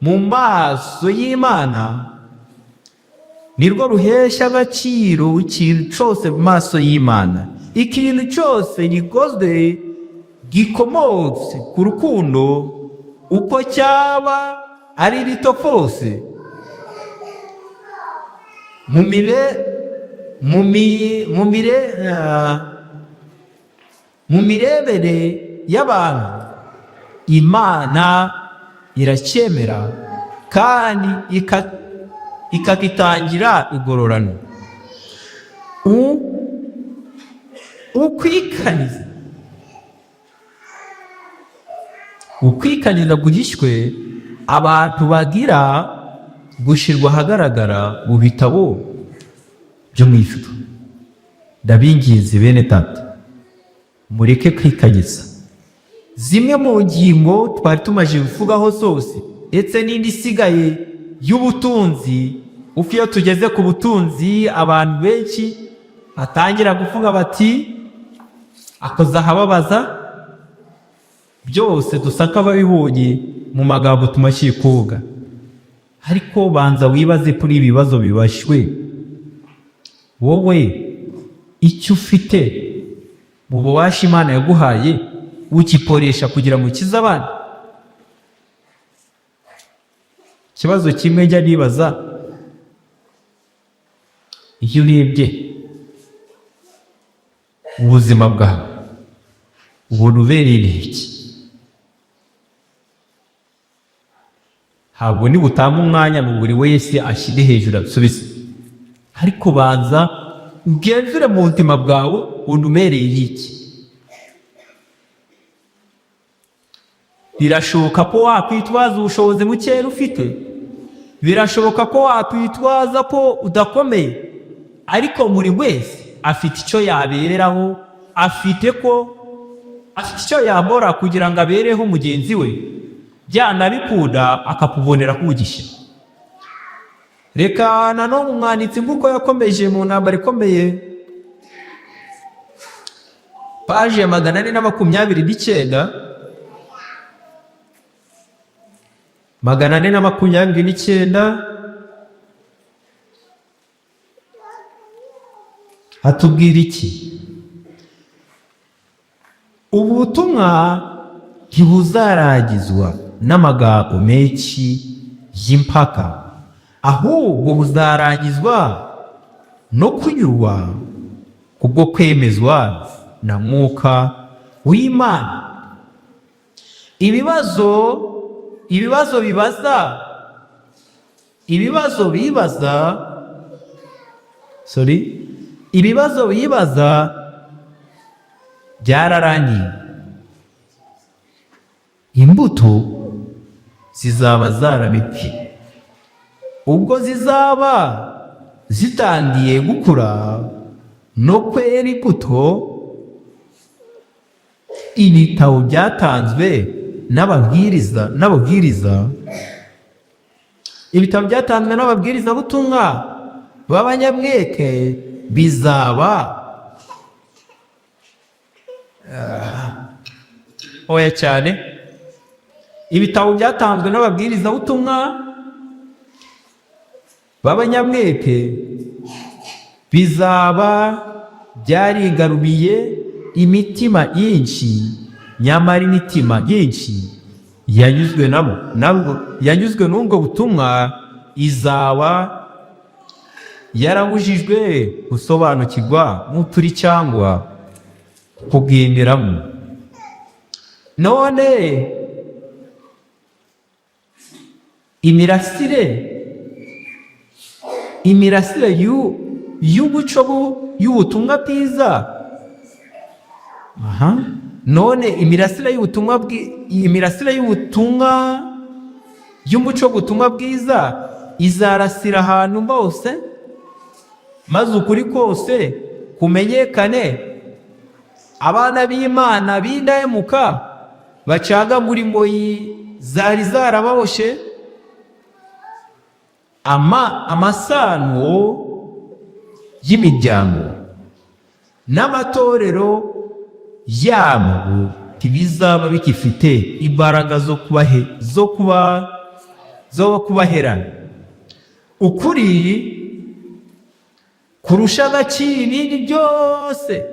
mu maso y'Imana, nirwo ruhesha agaciro ikintu cyose mu maso y'Imana. Ikintu cyose gikozwe gikomotse ku rukundo, uko cyaba ari rito kose, mu mire mu mi mu mire ah, mu mirebere y'abantu, Imana iracyemera kandi ikagitangira igororano. Ukwikaniza guhishwe abantu bagira gushyirwa ahagaragara mu bitabo byo mu ijuru. Ndabinginze bene Data, mureke kwikanyiza. Zimwe mu ngingo twari tumaze kuvugaho zose, ndetse n'indi isigaye y'ubutunzi, uko iyo tugeze ku butunzi abantu benshi batangira kuvuga bati akoze ahababaza. Byose dusa nk'ababibonye mu magambo tumaze kuvuga, ariko banza wibaze kuri ibi bibazo bibashwe. Wowe icyo ufite mu bubasha Imana yaguhaye ukikoresha kugira ngo ukize abandi? Ikibazo kimwe njya nibaza, iyo urebye ubuzima bwawe ubona ubereye iki? Ntabwo nibutanga umwanya ngo buri wese ashyire hejuru abisubize, ariko banza ugenzure mu buzima bwawe ubona umereye iki. Birashoboka ko wakwitwaza ubushobozi bukeya ufite, birashoboka ko wakwitwaza ko udakomeye, ariko buri wese afite icyo yabereraho, afite icyo yabora kugira ngo abereho mugenzi we, byanabikunda akakubonera umugisha. Reka nanone umwanditsi nk'uko yakomeje mu ntambara ikomeye, paji ya 429, 429. Hatubwira iki? Ubu butumwa ntibuzarangizwa n'amagambo menshi y'impaka, ahubwo buzarangizwa no kunyurwa kubwo kwemezwa na Mwuka w'Imana. Ibibazo bibaza, ibibazo bibaza, sorry, ibibazo bibaza byararangiye. Imbuto zizaba zarabipfye ubwo zizaba zitangiye gukura no kwera imbuto. Ibitabo byatanzwe n'ababwiriza, ibitabo byatanzwe n'ababwirizabutumwa b'abanyamwete bizaba, oya cyane, ibitabo byatanzwe n'ababwirizabutumwa b'abanyamwete bizaba byarigarubiye imitima yinshi. Nyamara imitima yinshi yanyuzwe nabo nabwo, yanyuzwe n'ubwo butumwa, izaba yarabujijwe gusobanukirwa n'ukuri cyangwa kugenderamo. None imirasire y'umuco y'ubutumwa bwiza, aha, none imirasire y'ubutumwa y'umuco w'ubutumwa bwiza izarasira ahantu hose, maze ukuri kose kumenyekane. Abana b'Imana b'indahemuka bacaga muri ngoyi zari zarababoshe amasano y'imiryango n'amatorero yabo ntibizaba bigifite imbaraga zo kubaherana. Ukuri kurusha agaciro ibindi byose,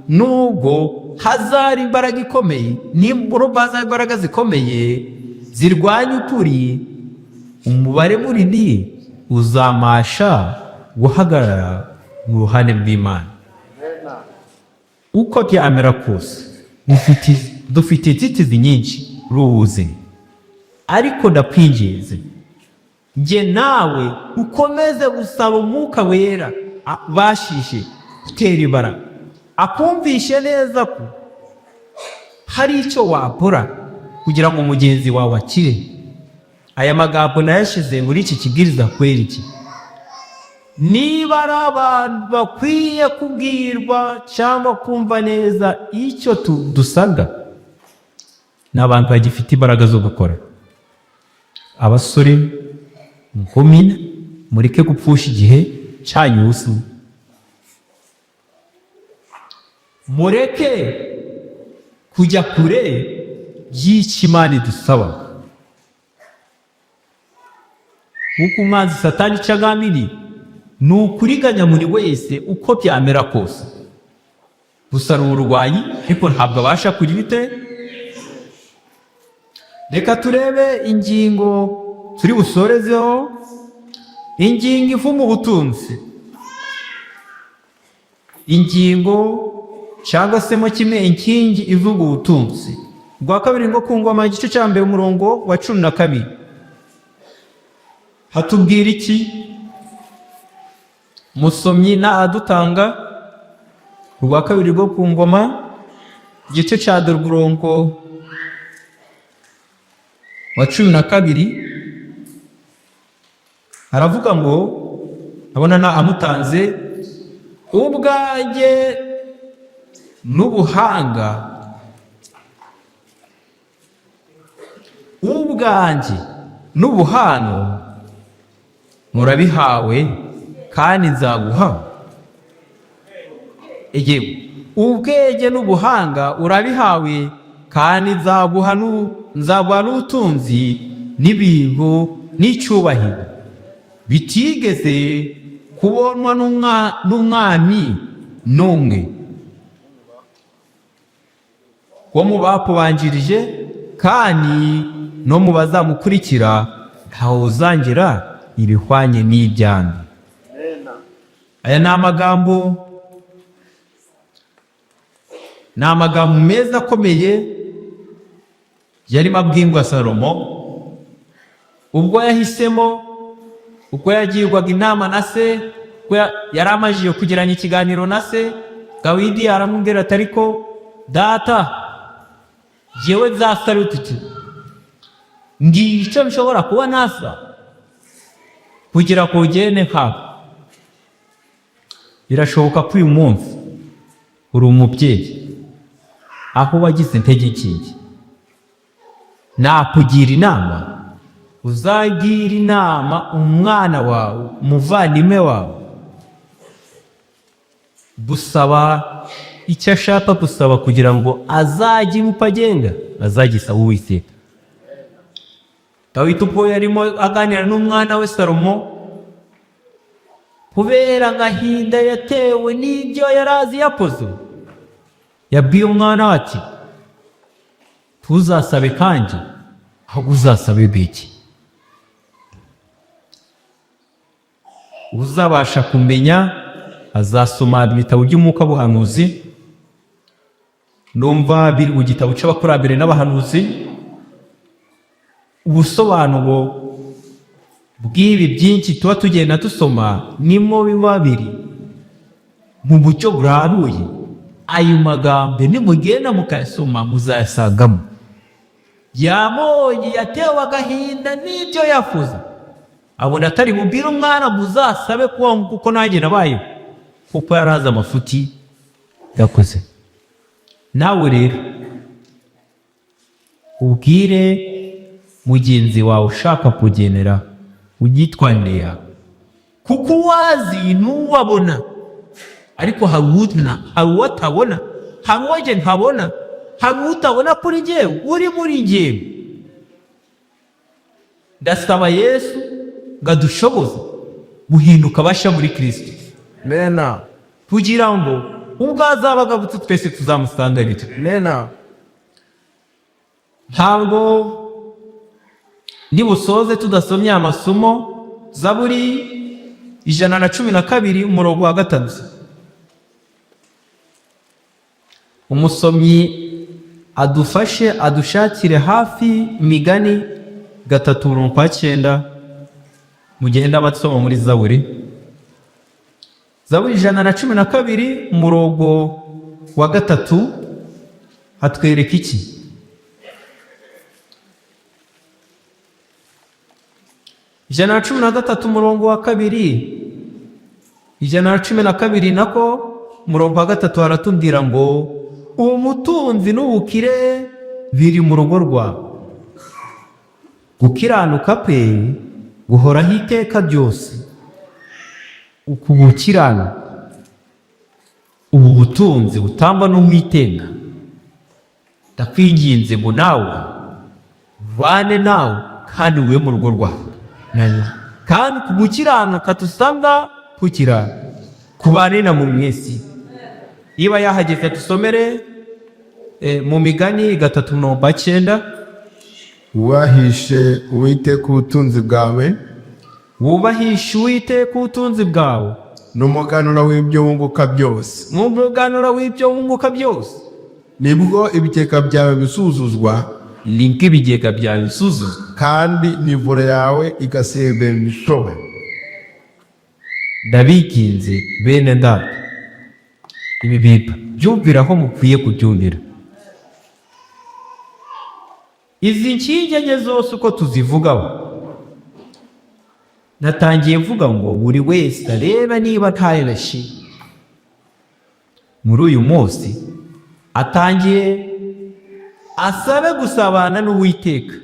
nubwo hazari imbaraga ikomeye, nibwo hazaba imbaraga zikomeye zirwanya ukuri, umubare munini uzamasha guhagarara mu ruhande rw'Imana. Uko byamera kose, dufite inzitizi nyinshi ruzi, ariko ndakwinginze, njye nawe ukomeze gusaba Umwuka Wera abashishe gutera imbaraga, akumvishe neza ko hari icyo wakora kugira ngo mugenzi wawe akire. Aya magambo nayashyize muri iki kibwiriza kwera iki? Niba ari abantu bakwiye kubwirwa cyangwa kumva neza icyo dusabwa, ni abantu bagifite imbaraga zo gukora. Abasore, inkumi, mureke gupfusha igihe cyanyu ubusa. Mureke kujya kure y'icyo Imana idusaba, kuko umwanzi Satani icyo agambiriye ni ukuriganya buri wese uko byamera kose. Gusa ni ururwanyi, ariko ntabwo abasha kugira ite. Reka turebe ingingo turi busorezeho, ingingo ivuma ubutunzi, ingingo cyangwa se mo kimwe inkingi ivuga ubutunzi. Rwa kabiri ngo ku Ngoma, igice cya mbere, umurongo wa 12, hatubwira iki? Musomyi na adutanga Rwa kabiri rwo ku Ngoma, igice cya dore, umurongo wa 12, aravuga ngo, abona na amutanze: "Ubwanjye n'ubuhanga, ubwanjye n'ubuhano murabihawe, kandi nzaguha." Yewe, ubwenge n'ubuhanga urabihawe, kandi nzaguha n'ubutunzi n'ibintu n'icyubahiro. Bitigeze kubonwa n'umwami n'umwe wo mu bakubanjirije, kandi no mu bazamukurikira ntawe uzangira ibihwanye n'ibyanjye. Aya ni amagambo meza akomeye yarimo abwirwa Salomo ubwo yahisemo, ubwo yagirwaga inama na se, ubwo yari amajije kugirana ikiganiro na se Dawidi. Aramubwira ati: "Ariko data, jyewe nzasaba iki? Ngiye icyo nshobora kuba nasa kugira ngo ugende nkawe." Birashoboka ko uyu munsi uri umubyeyi aho wagize intege nkeya. Nakugira inama, uzagira inama umwana wawe, umuvandimwe wawe, gusaba icyo ashaka gusaba kugira ngo azajye uko agenda azagisaba Uwiteka. Dawidi ubwo yarimo aganira n'umwana we Salomo, kubera agahinda yatewe n'ibyo yari azi yakoze, yabwiye umwana we ati: "Tuzasabe kandi, ahubwo uzasabe biki?" Uzabasha kumenya azasoma ibitabo by'umwuka buhanuzi. Numva biri mu gitabo cy'abakurambere n'abahanuzi. Ubusobanuro bw'ibi byinshi tuba tugenda dusoma nimo biba biri mu buryo buraruye. Ayo magambo nimugenda mukayasoma muzayasangamo. Yabonye yatewe agahinda n'ibyo yakoze, abona atari bubwire umwana ngo uzasabe kuba kuko nanjye nabayeho, kuko yari azi amafuti yakoze. Nawe rero ubwire mugenzi wawe ushaka kugenera uryitwarire yawe, kuko uwazi ntuwabona, ariko hari uwo atabona, hari uwo njye ntabona, hari utabona kuri njyewe uri muri njyewe. Ndasaba Yesu ngo adushoboze guhinduka abasha muri Kirisito, Mena. kugira ngo ubwo azaba agarutse twese tuzamusanganire. Mena. Ntabwo nibusoze tudasomye amasomo. Zaburi 112, umurongo wa 3. Umusomyi adufashe adushakire hafi Imigani 3, umurongo wa 9. Mugenda basoma muri Zaburi 112, umurongo wa 3, hatwereka iki? 113, umurongo wa 2, 112 nako, umurongo wa 3, haratubwira ngo: "Umutunzi n'ubukire biri mu rugo rwawe, gukiranuka kwe guhoraho iteka ryose." Uku gukiranuka, ubu butunzi butangwa n'Uwiteka, ndakwinginze ngo nawe bane nawe kandi ube mu rugo rwawe, kandi ku gukiranuka dusanga kukira kubane na mu mwesi. Niba yahageze dusomere mu Migani 3, 90. Wubahishe Uwiteka ubutunzi bwawe, Wubahishe Uwiteka ubutunzi bwawe, n'umuganura w'ibyo wunguka byose, n'umuganura w'ibyo wunguka byose, nibwo ibigega byawe bizuzuzwa, nibwo ibigega byawe bizuzuzwa, kandi n'imivure yawe igasembera imitobe. Ndabinginze bene data, ibi bintu byumvira aho mukwiye kubyumvira. Izi nkingi enye zose uko tuzivugaho, natangiye mvuga ngo buri wese arebe niba ntayo yashiye muri uyu munsi, atangiye asabe gusabana n'Uwiteka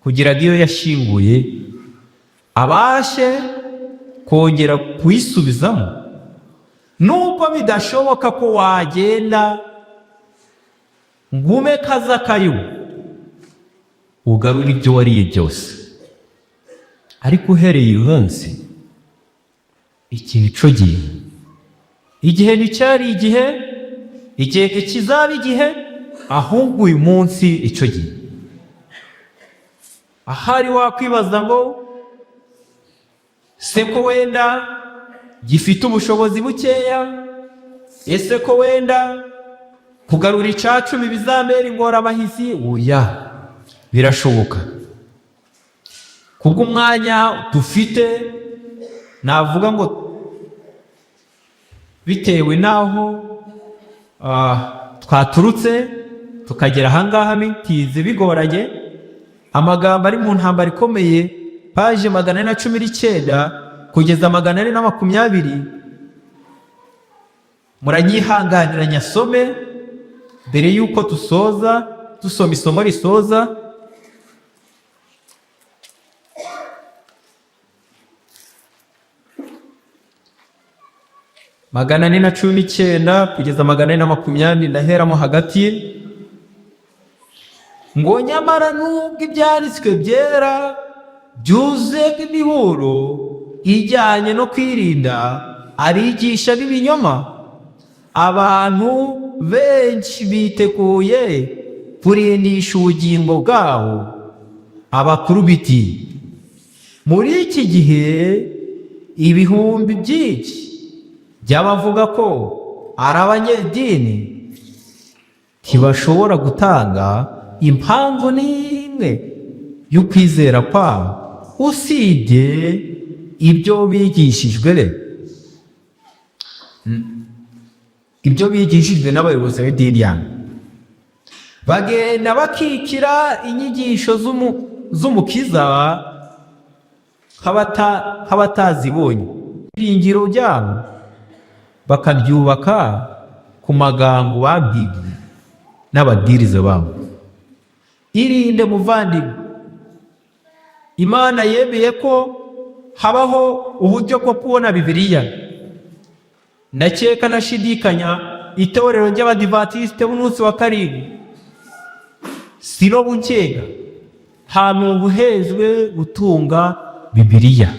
kugira ngo iyo yashyinguye abashe kongera kuyisubizamo. Nubwo bidashoboka ko wagenda ngume kaza kayo ugarure ibyo wariye byose. Ariko uhereye uyu munsi, iki nico gihe. Igihe nticyari igihe, igihe ntikizaba igihe, ahubwo uyu munsi icyo gihe. Ahari wakwibaza ngo se ko wenda gifite ubushobozi bukeya, ese ko wenda kugarura icacumi bizambera ingorabahizi? Oya, birashoboka. Kubw'umwanya dufite, navuga ngo bitewe n'aho twaturutse tukagera ahangaha bitinze bigoranye, amagambo ari mu ntambara ikomeye, paje 419 kugeza 420, muranyihanganira nyasome mbere y'uko dusoza, dusoma isomo risoza. 419 kugeza 420, ndaheramo hagati. Ngo nyamara nubwo ibyanditswe byera byuzuye imiburo ijyanye no kwirinda abigisha b'ibinyoma, abantu benshi biteguye kurindisha ubugingo bwabo abakuru biti. Muri iki gihe ibihumbi byinshi by'abavuga ko ari abanyedini ntibashobora gutanga impamvu n'imwe y'ukwizera kwabo usibye ibyo bigishijwe n'abayobozi b'idini yabo. Bagenda bakikira inyigisho z'Umukiza nk'abatazibonye, ibyiringiro byabo bakabyubaka ku magambo babwiwe n'ababwiriza babo. Irinde muvandimwe, Imana yemeye ko habaho uburyo bwo kubona Bibiliya. Ndakeka nashidikanya itorero ry'Abadivantisite b'umunsi wa karindwi si no gukeka, nta muntu uhejwe gutunga Bibiliya.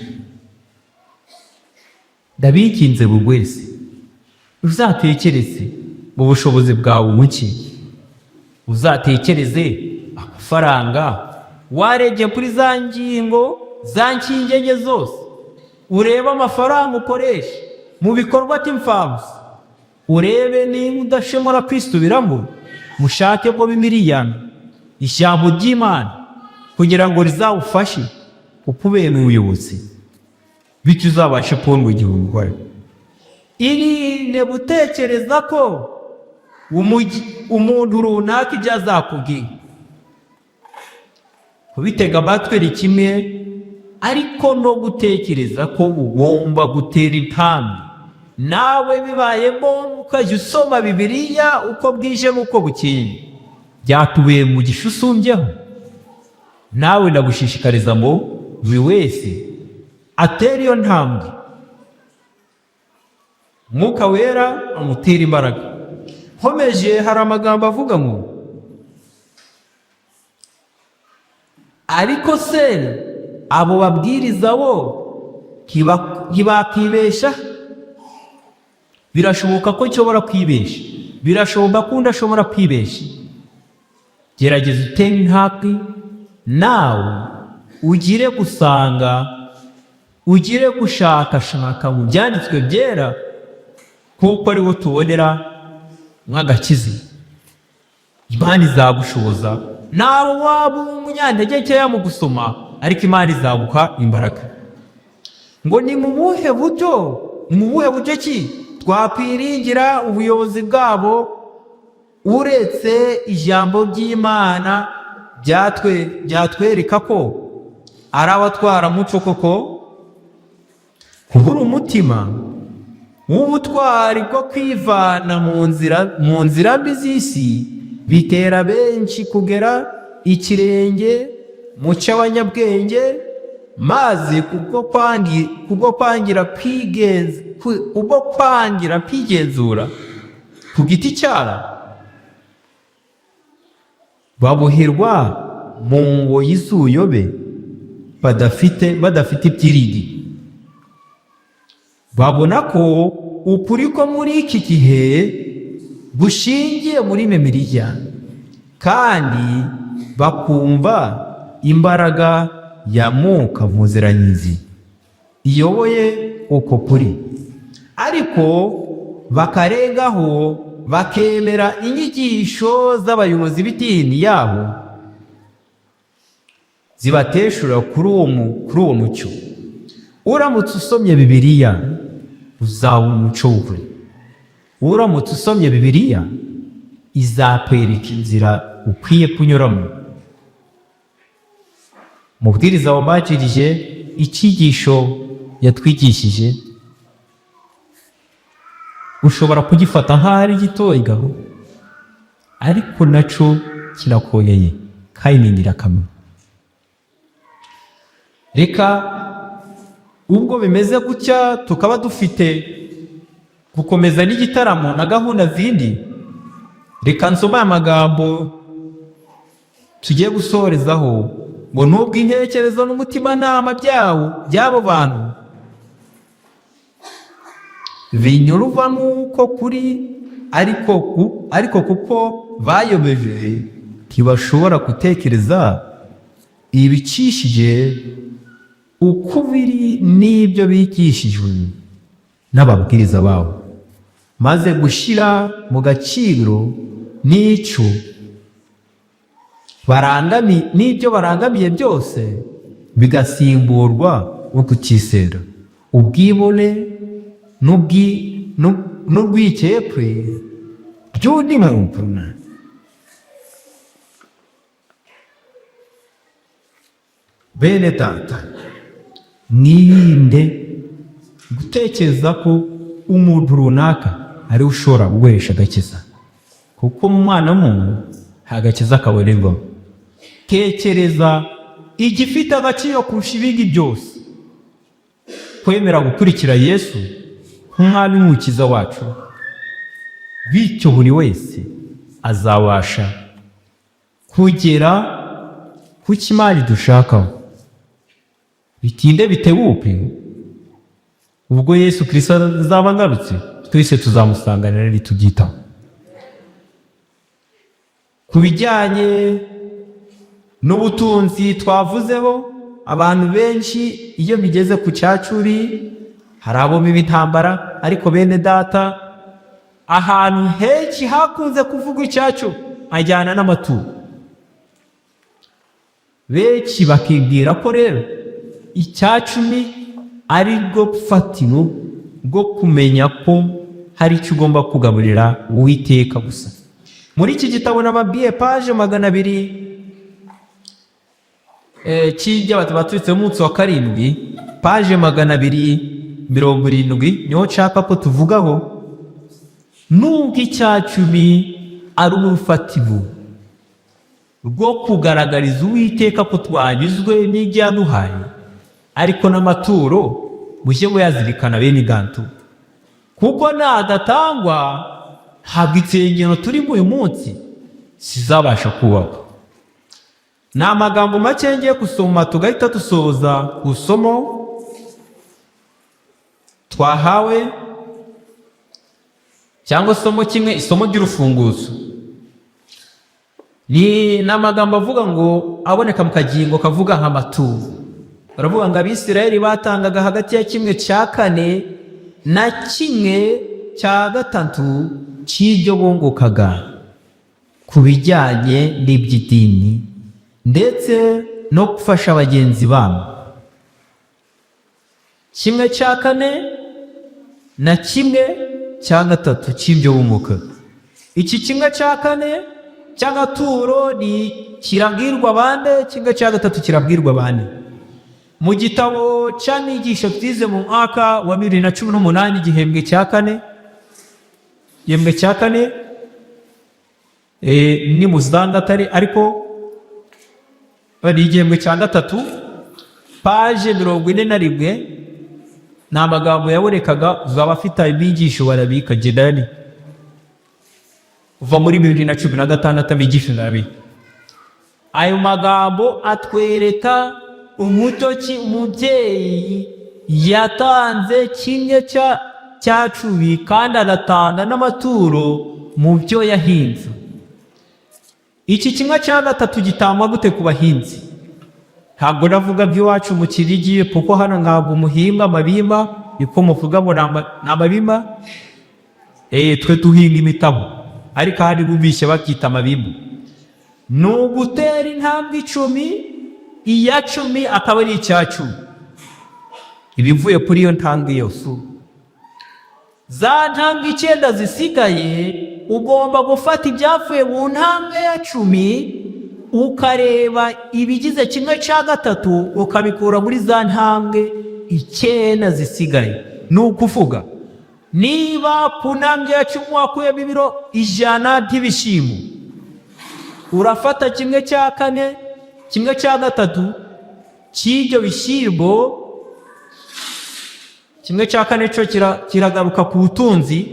Ndabikinze, buri wese uzatekereze mu bushobozi bwawe buke, uzatekereze amafaranga warebye kuri za ngingo za nkingi enye zose, urebe amafaranga ukoresha mu bikorwa by'imfabusa, urebe niba udashobora kwisubiramo, mushake bwo Bibiliya, ijambo ry'Imana, kugira ngo rizawufashe ukubera umuyobozi, bityo uzabashe kubona ubugingo buhoraho. Irinde gutekereza ko umuntu runaka ibyo azakubwira, kubitega amatwi ni kimwe, ariko no gutekereza ko ugomba gutera intambwe nawe bibaye ngombwa ukajya usoma Bibiliya uko bwije n'uko bukeye, byatubuye mu gisha usumbyeho. Nawe ndagushishikariza ngo buri wese atere iyo ntambwe, Mwuka Wera amutera imbaraga. Nkomeje, hari amagambo avuga ngo ariko se abo babwiriza bo ntibakibesha? Birashoboka ko nshobora kwibesha, birashoboka ko undi ashobora kwibesha. Gerageza utere intambwe nawe, ugire gusanga, ugire gushakashaka mu byanditswe byera, kuko ariwo tubonera nk'agakiza. Imana izagushoboza, nawe waba umunyantege nkeya mu gusoma, ariko Imana izaguha imbaraga. Ngo ni mu buhe buryo, ni mu buhe buryo ki twakwiringira ubuyobozi bwabo uretse ijambo ry'Imana byatwereka ko ari abatwaramuco koko? Kubura umutima w'ubutwari bwo kwivana mu nzira mbi z'isi bitera benshi kugera ikirenge mu cy'abanyabwenge, maze kubwo kwangira kwigenzura ku giti cyabo, baboherwa mu ngoyi z'ubuyobe. badafite ibyiringiro. Babona ko ukuri ko muri iki gihe gushingiye muri Bibiliya, kandi bakumva imbaraga ya Mwuka Muziranenge iyoboye uko kuri, ariko bakarengaho bakemera inyigisho z'abayobozi b'idini yabo zibateshura kuri uwo mucyo. Uramutse usomye Bibiliya, uzaba umucyo w'ukuri. Uramutse usomye Bibiliya, izakwereka inzira ukwiye kunyuramo. Mubwiriza wabajirije icyigisho yatwigishije, ushobora kugifata nk'aho ari gitoya, ariko naco kirakomeye kandi ni ingirakamaro. Reka ubwo bimeze gutya, tukaba dufite gukomeza n'igitaramo na gahunda zindi, reka nsome aya magambo tugiye gusorezaho ngo: "Nubwo intekerezo n'umutimanama byawo by'abo bantu binyurwa n'uko kuri, ariko kuko bayobeje, ntibashobora gutekereza ibicishije ukubiri n'ibyo bigishijwe n'ababwiriza babo, maze gushyira mu gaciro n'ibyo barangamiye byose bigasimburwa no kutizera, ubwibone n'urwikekwe by'undi muntu." Bene data, mwirinde gutekereza ko umuntu runaka ariwe ushobora gukoresha agakiza, kuko mu mwana w'umuntu nta gakiza kabonerwamo. Tekereza igifite agaciro kurusha ibindi byose: kwemera gukurikira Yesu nk'umwami n'umukiza wacu. Bityo buri wese azabasha kugera ku cyo Imana idushakaho. Bitinde bitebuke, ubwo Yesu Kirisito azaba agarutse, twese tuzamusanganira nitubyitaho. Ku bijyanye n'ubutunzi twavuzeho, abantu benshi iyo bigeze ku cyacumi hari abo biba intambara. Ariko bene data, ahantu henshi hakunze kuvugwa icyacumi ajyana n'amaturo, benshi bakibwira ko rero icyacumi ari rwo fatiro rwo kumenya ko hari icyo ugomba kugaburira Uwiteka gusa. Muri iki gitabo nababwiye, page 200 cy'iby'abantu baturutse munsi wa karindwi, page 270, niho nshaka ko tuvugaho. Nubwo icyacumi ari urufatiro rwo kugaragariza Uwiteka ko twanyuzwe n'ibyo yaduhaye, ariko n'amaturo mujye muyazirikana, bene gantu, kuko nadatangwa ntabwo insengero turimo uyu munsi zizabasha kubakwa. Ni amagambo make ngiye gusoma, tugahita dusoza ku isomo twahawe, cyangwa isomo kimwe, isomo ry'urufunguzo. Ni amagambo avuga ngo aboneka mu kagingo kavuga nk'amaturo. Baravuga ngo Abisirayeli batangaga hagati ya kimwe cya kane na kimwe cya gatatu cy'ibyo bungukaga ku bijyanye n'iby'idini ndetse no gufasha bagenzi babo. Kimwe cya kane na kimwe cya gatatu cy'ibyo bungukaga. Iki kimwe cya kane cy'agaturo ni kirabwirwa bande? Kimwe cya gatatu kirabwirwa bande? Mu gitabo cy'amigisho twize mu mwaka wa 2018, igihembwe cya kane, igihembwe cya kane ni muzanda atari, ariko ni igihembwe cya gatatu, page 41, ni amagambo yabonekaga. Uzaba afite abigisho barabika gedani kuva muri 2016, abigisho barabika. Ayo magambo atwereka Umuco ki umubyeyi yatanze kimwe cya cumi kandi anatanga n'amaturo mu byo yahinze. Iki kimwe cya gatatu gitangwa gute ku bahinzi? Ntabwo navuga by'iwacu mu Kinigi, kuko hano ntabwo muhinga amabimba, niko muvuga ngo ni amabimba. Twe duhinga imitabo, ariko ahandi bumvise babyita amabimba. Ni ugutera intambwe 10, iya 10 akaba ari icya 10, ibivuye kuri iyo ntambwe yose. Za ntambwe 9 zisigaye, ugomba gufata ibyavuye mu ntambwe ya 10, ukareba ibigize kimwe cya gatatu, ukabikura muri za ntambwe 9 zisigaye. Ni ukuvuga, niba ku ntambwe ya 10 wakuyemo ibiro 100 by'ibishyimbo, urafata kimwe cya kane, kimwe cya gatatu cy'ibyo bishyimbo. Kimwe cya kane cyo kiragaruka ku butunzi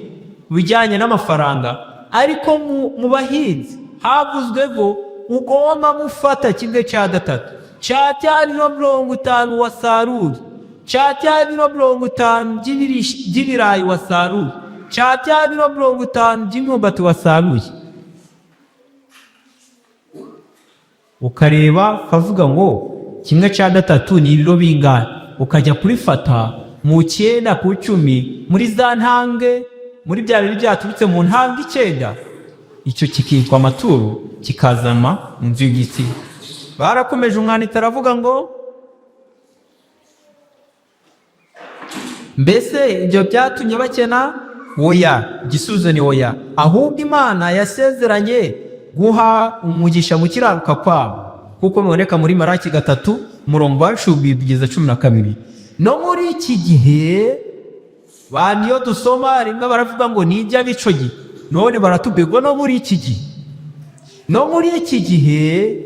bijyanye n'amafaranga, ariko mu bahinzi havuzwe ko ugomba gufata kimwe cya gatatu cya bya biro 50 wasaruye, cya bya biro 50 by'ibirayi wasaruye, cya bya biro 50 by'imyumbati wasaruye, ukareba ukavuga ngo kimwe cya gatatu ni ibiro bingahe, ukajya kubifata mu 9 ku 10 muri za ntambwe, muri bya biri byaturutse mu ntambwe 9, icyo kikitwa amaturo, kikazanwa mu nzu y'igiti. Barakomeje, umwanditsi aravuga ngo mbese ibyo byatumye bakena? Oya, igisubizo ni oya. Ahubwo Imana yasezeranye guha umugisha mu kiraruka kwabo, kuko biboneka muri Maraki 3 umurongo wa 10 kugeza 12. No muri iki gihe bantu iyo dusoma rimwe baravuga ngo ni iby'abico gihe, none baratubwirwa no muri iki gihe. No muri iki gihe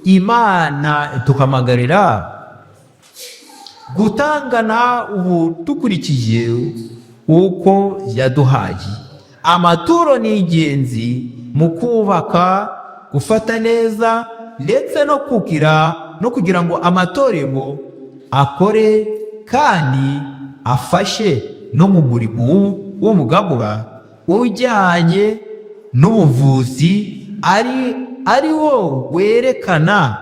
Imana iduhamagarira gutangana ubu dukurikije uko yaduhaye. Amaturo ni ingenzi mu kubaka, gufata neza, ndetse no kugira ngo amatorero akore kandi afashe no mu murimo w'umugabura ujyanye n'ubuvuzi, ari wo werekana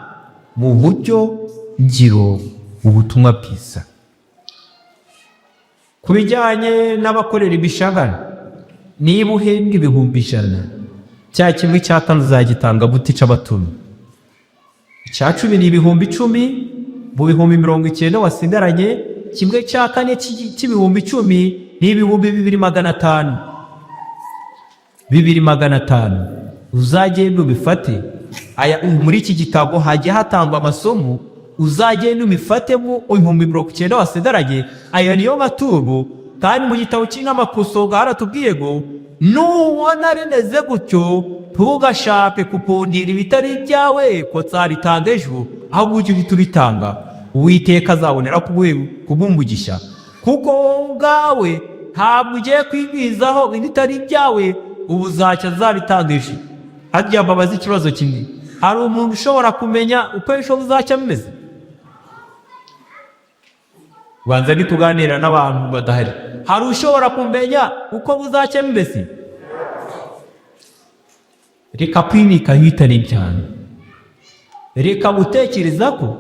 mu buryo ngiro ubutumwa bwiza. Ku bijyanye n'abakorera imishahara, niba uhembwa 100,000, cya kimwe cya kane uzagitanga gute cy'abatumi? Icya 10 ni 10,000 mu 90,000 wasigaranye, kimwe cya kane cy'10,000 ni 2,500. 2,500 uzagenda ubifate. Aya muri iki gitabo hagiye hatangwa amasomo, uzagenda ubifatemo 90,000 wasigaranye, aya niyo maturo. Kandi mu gitabo cy'inamakosoga haratubwiye ngo nubona bimeze gutyo ntugashake kukundira ibitari ibyawe ko nzabitanga ejo, ahubwo ujye uhita ubitanga, Uwiteka azabonera kubumugisha, kuko wowe ubwawe ntabwo ugiye kwigwizaho ibitari ibyawe, ubu uzacya azabitanga ejo. Harya mbabaza ikibazo kimwe, hari umuntu ushobora kumenya uko ejo buzacya bimeze? Banza ntituganira n'abantu badahari. Hari ushobora kumenya uko buzacya bimeze? Reka kwibika ibitari ibyawe, reka gutekereza ko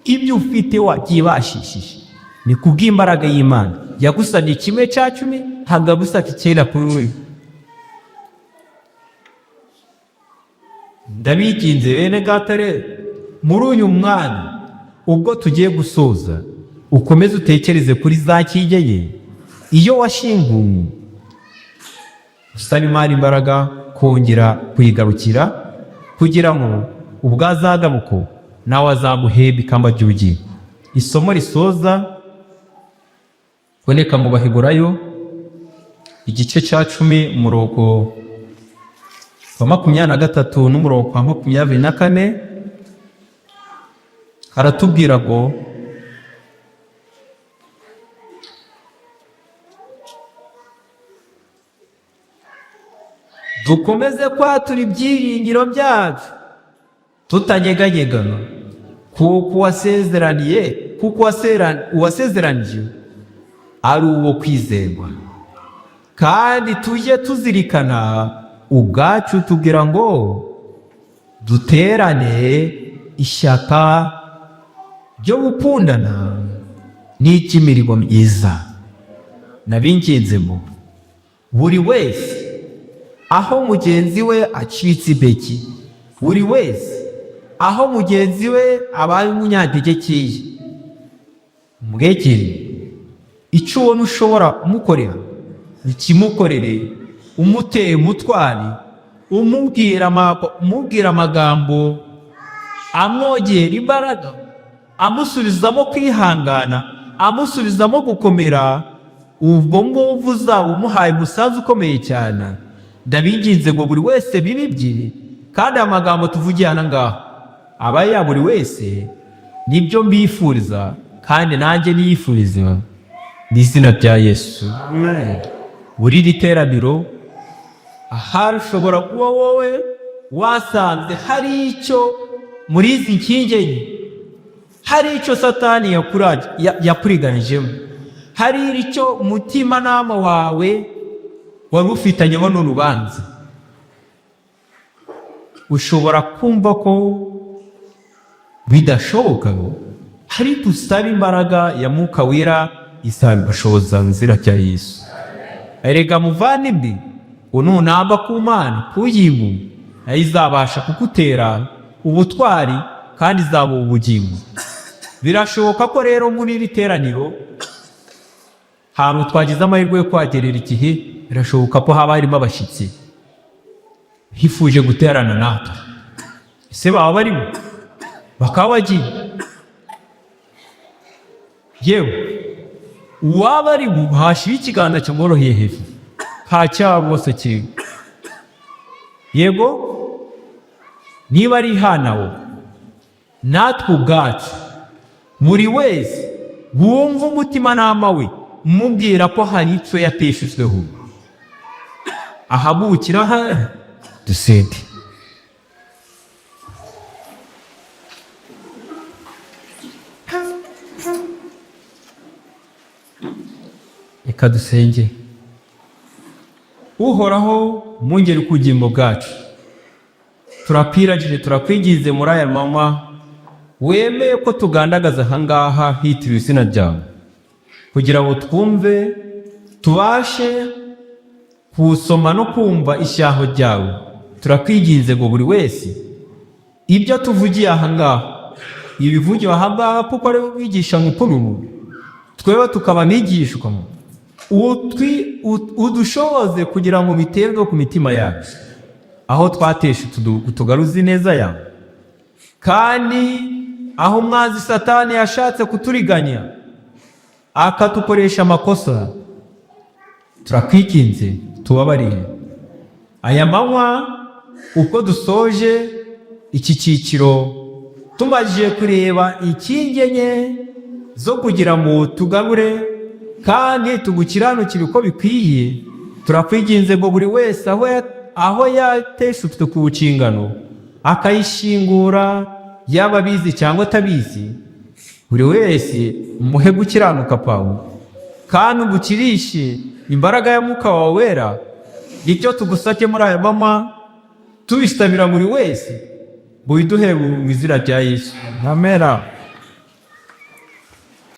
ibyo ufite wabyibashishije. Ni kubw'imbaraga y'Imana yagusabye kimwe cya 10, ntabwo yagusabye 9 kuri wewe. Ndabiginze bene gatare, muri uyu mwanya ubwo tugiye gusoza, ukomeze utekereze kuri za kigeye iyo washinguwe, usaba Imana imbaraga kongera kuyigarukira, kugira ngo ubwo azagaruka nawe azaguhembe ikamba ry'ubugingo. Isomo risoza boneka mu Baheburayo igice cya 10 umurongo wa 23 n'umurongo wa 24, haratubwira ngo dukomeze kwatura ibyiringiro byacu tutanyeganyegana, Kuko wasezeraniye, kuko uwasezeranije ari uwo kwizerwa. Kandi tujye tuzirikana ubwacu tugira ngo duterane ishyaka ryo gukundana n'iry'imirimo myiza. Nabinginzemo buri wese aho mugenzi we acitse intege, buri wese aho mugenzi we abaye umunyantege nkeya, mwegere. Icyo ubona ushobora kumukorera ikimukorere, umuteye umutwari, umubwira amagambo amwongera imbaraga, amusubizamo kwihangana, amusubizamo gukomera. Ubwo ngubwo uzaba umuhaye umusanzu ukomeye cyane. Ndabinginze ngo buri wese bibe bye, kandi aya magambo tuvugiye hano ngaha aba ya buri wese. Nibyo mbifuriza kandi nanjye niyifuriza mu izina rya Yesu. Buri iri teraniro, ahari ushobora kuba wowe wasanze hari icyo muri izi nkingi enye, hari icyo Satani yakuriganijemo, hari icyo umutimanama wawe wari ufitanyemo n'urubanza. Ushobora kumva ko bidashoboka, hari dusaba imbaraga ya Mwuka Wera izabibashoboza mu izina rya Yesu. Erega muvandimwe, ununamba ku Mana kuyingu, nayo izabasha kugutera ubutwari kandi izaba ubugingo. Birashoboka ko rero muri iri teraniro, hantu twagize amahirwe yo kuhagerera igihe, birashoboka ko haba harimo abashyitsi hifuje guterana natwe. Ese baba barimo bakaba bagiye? Yewe, uwaba ari hashyira ikiganza kimworoheye hejuru, nta cyaha rwose kimwe. Yego, niba ari hanawo, natwe ubwacu, buri wese wumva umutimanama we mubwira ko hari icyo yateshejweho, ahabukira ha dusende. Reka dusenge. Uhoraho mungeri kugingo bwacu, turakwiragije, turakwigize muri aya manywa wemeye ko tugandagaza ahangaha hitiriwe izina ryawe, kugira ngo twumve, tubashe kusoma no kumva ishyaho ryawe. Turakwiginze ngo buri wese ibyo tuvugiye ahangaha, ibivugiwe ahangaha, kuko ari umwigisha mukuru, twebwe tukaba abigishwa, udushoboze kugira ngo biterwe ku mitima yacu, aho twateshe tugaruze ineza yawe, kandi aho umwanzi Satani yashatse kuturiganya akatukoresha amakosa, turakwikinze tubabarire. Aya manywa uko dusoje iki cyiciro, tumajije kureba inkingi enye zo kugira ngo tugabure kandi tugukiranukire uko bikwiye, turakwiginze ngo buri wese aho yateshutse ku nshingano akayishingura, yaba abizi cyangwa atabizi, buri wese umuhe gukiranuka kwawe kandi ugukirishe imbaraga ya Mwuka wawe Wera. Nicyo tugusabye muri aya manywa, tubisabira buri wese, bubiduhe mu izina rya Yesu. Amena.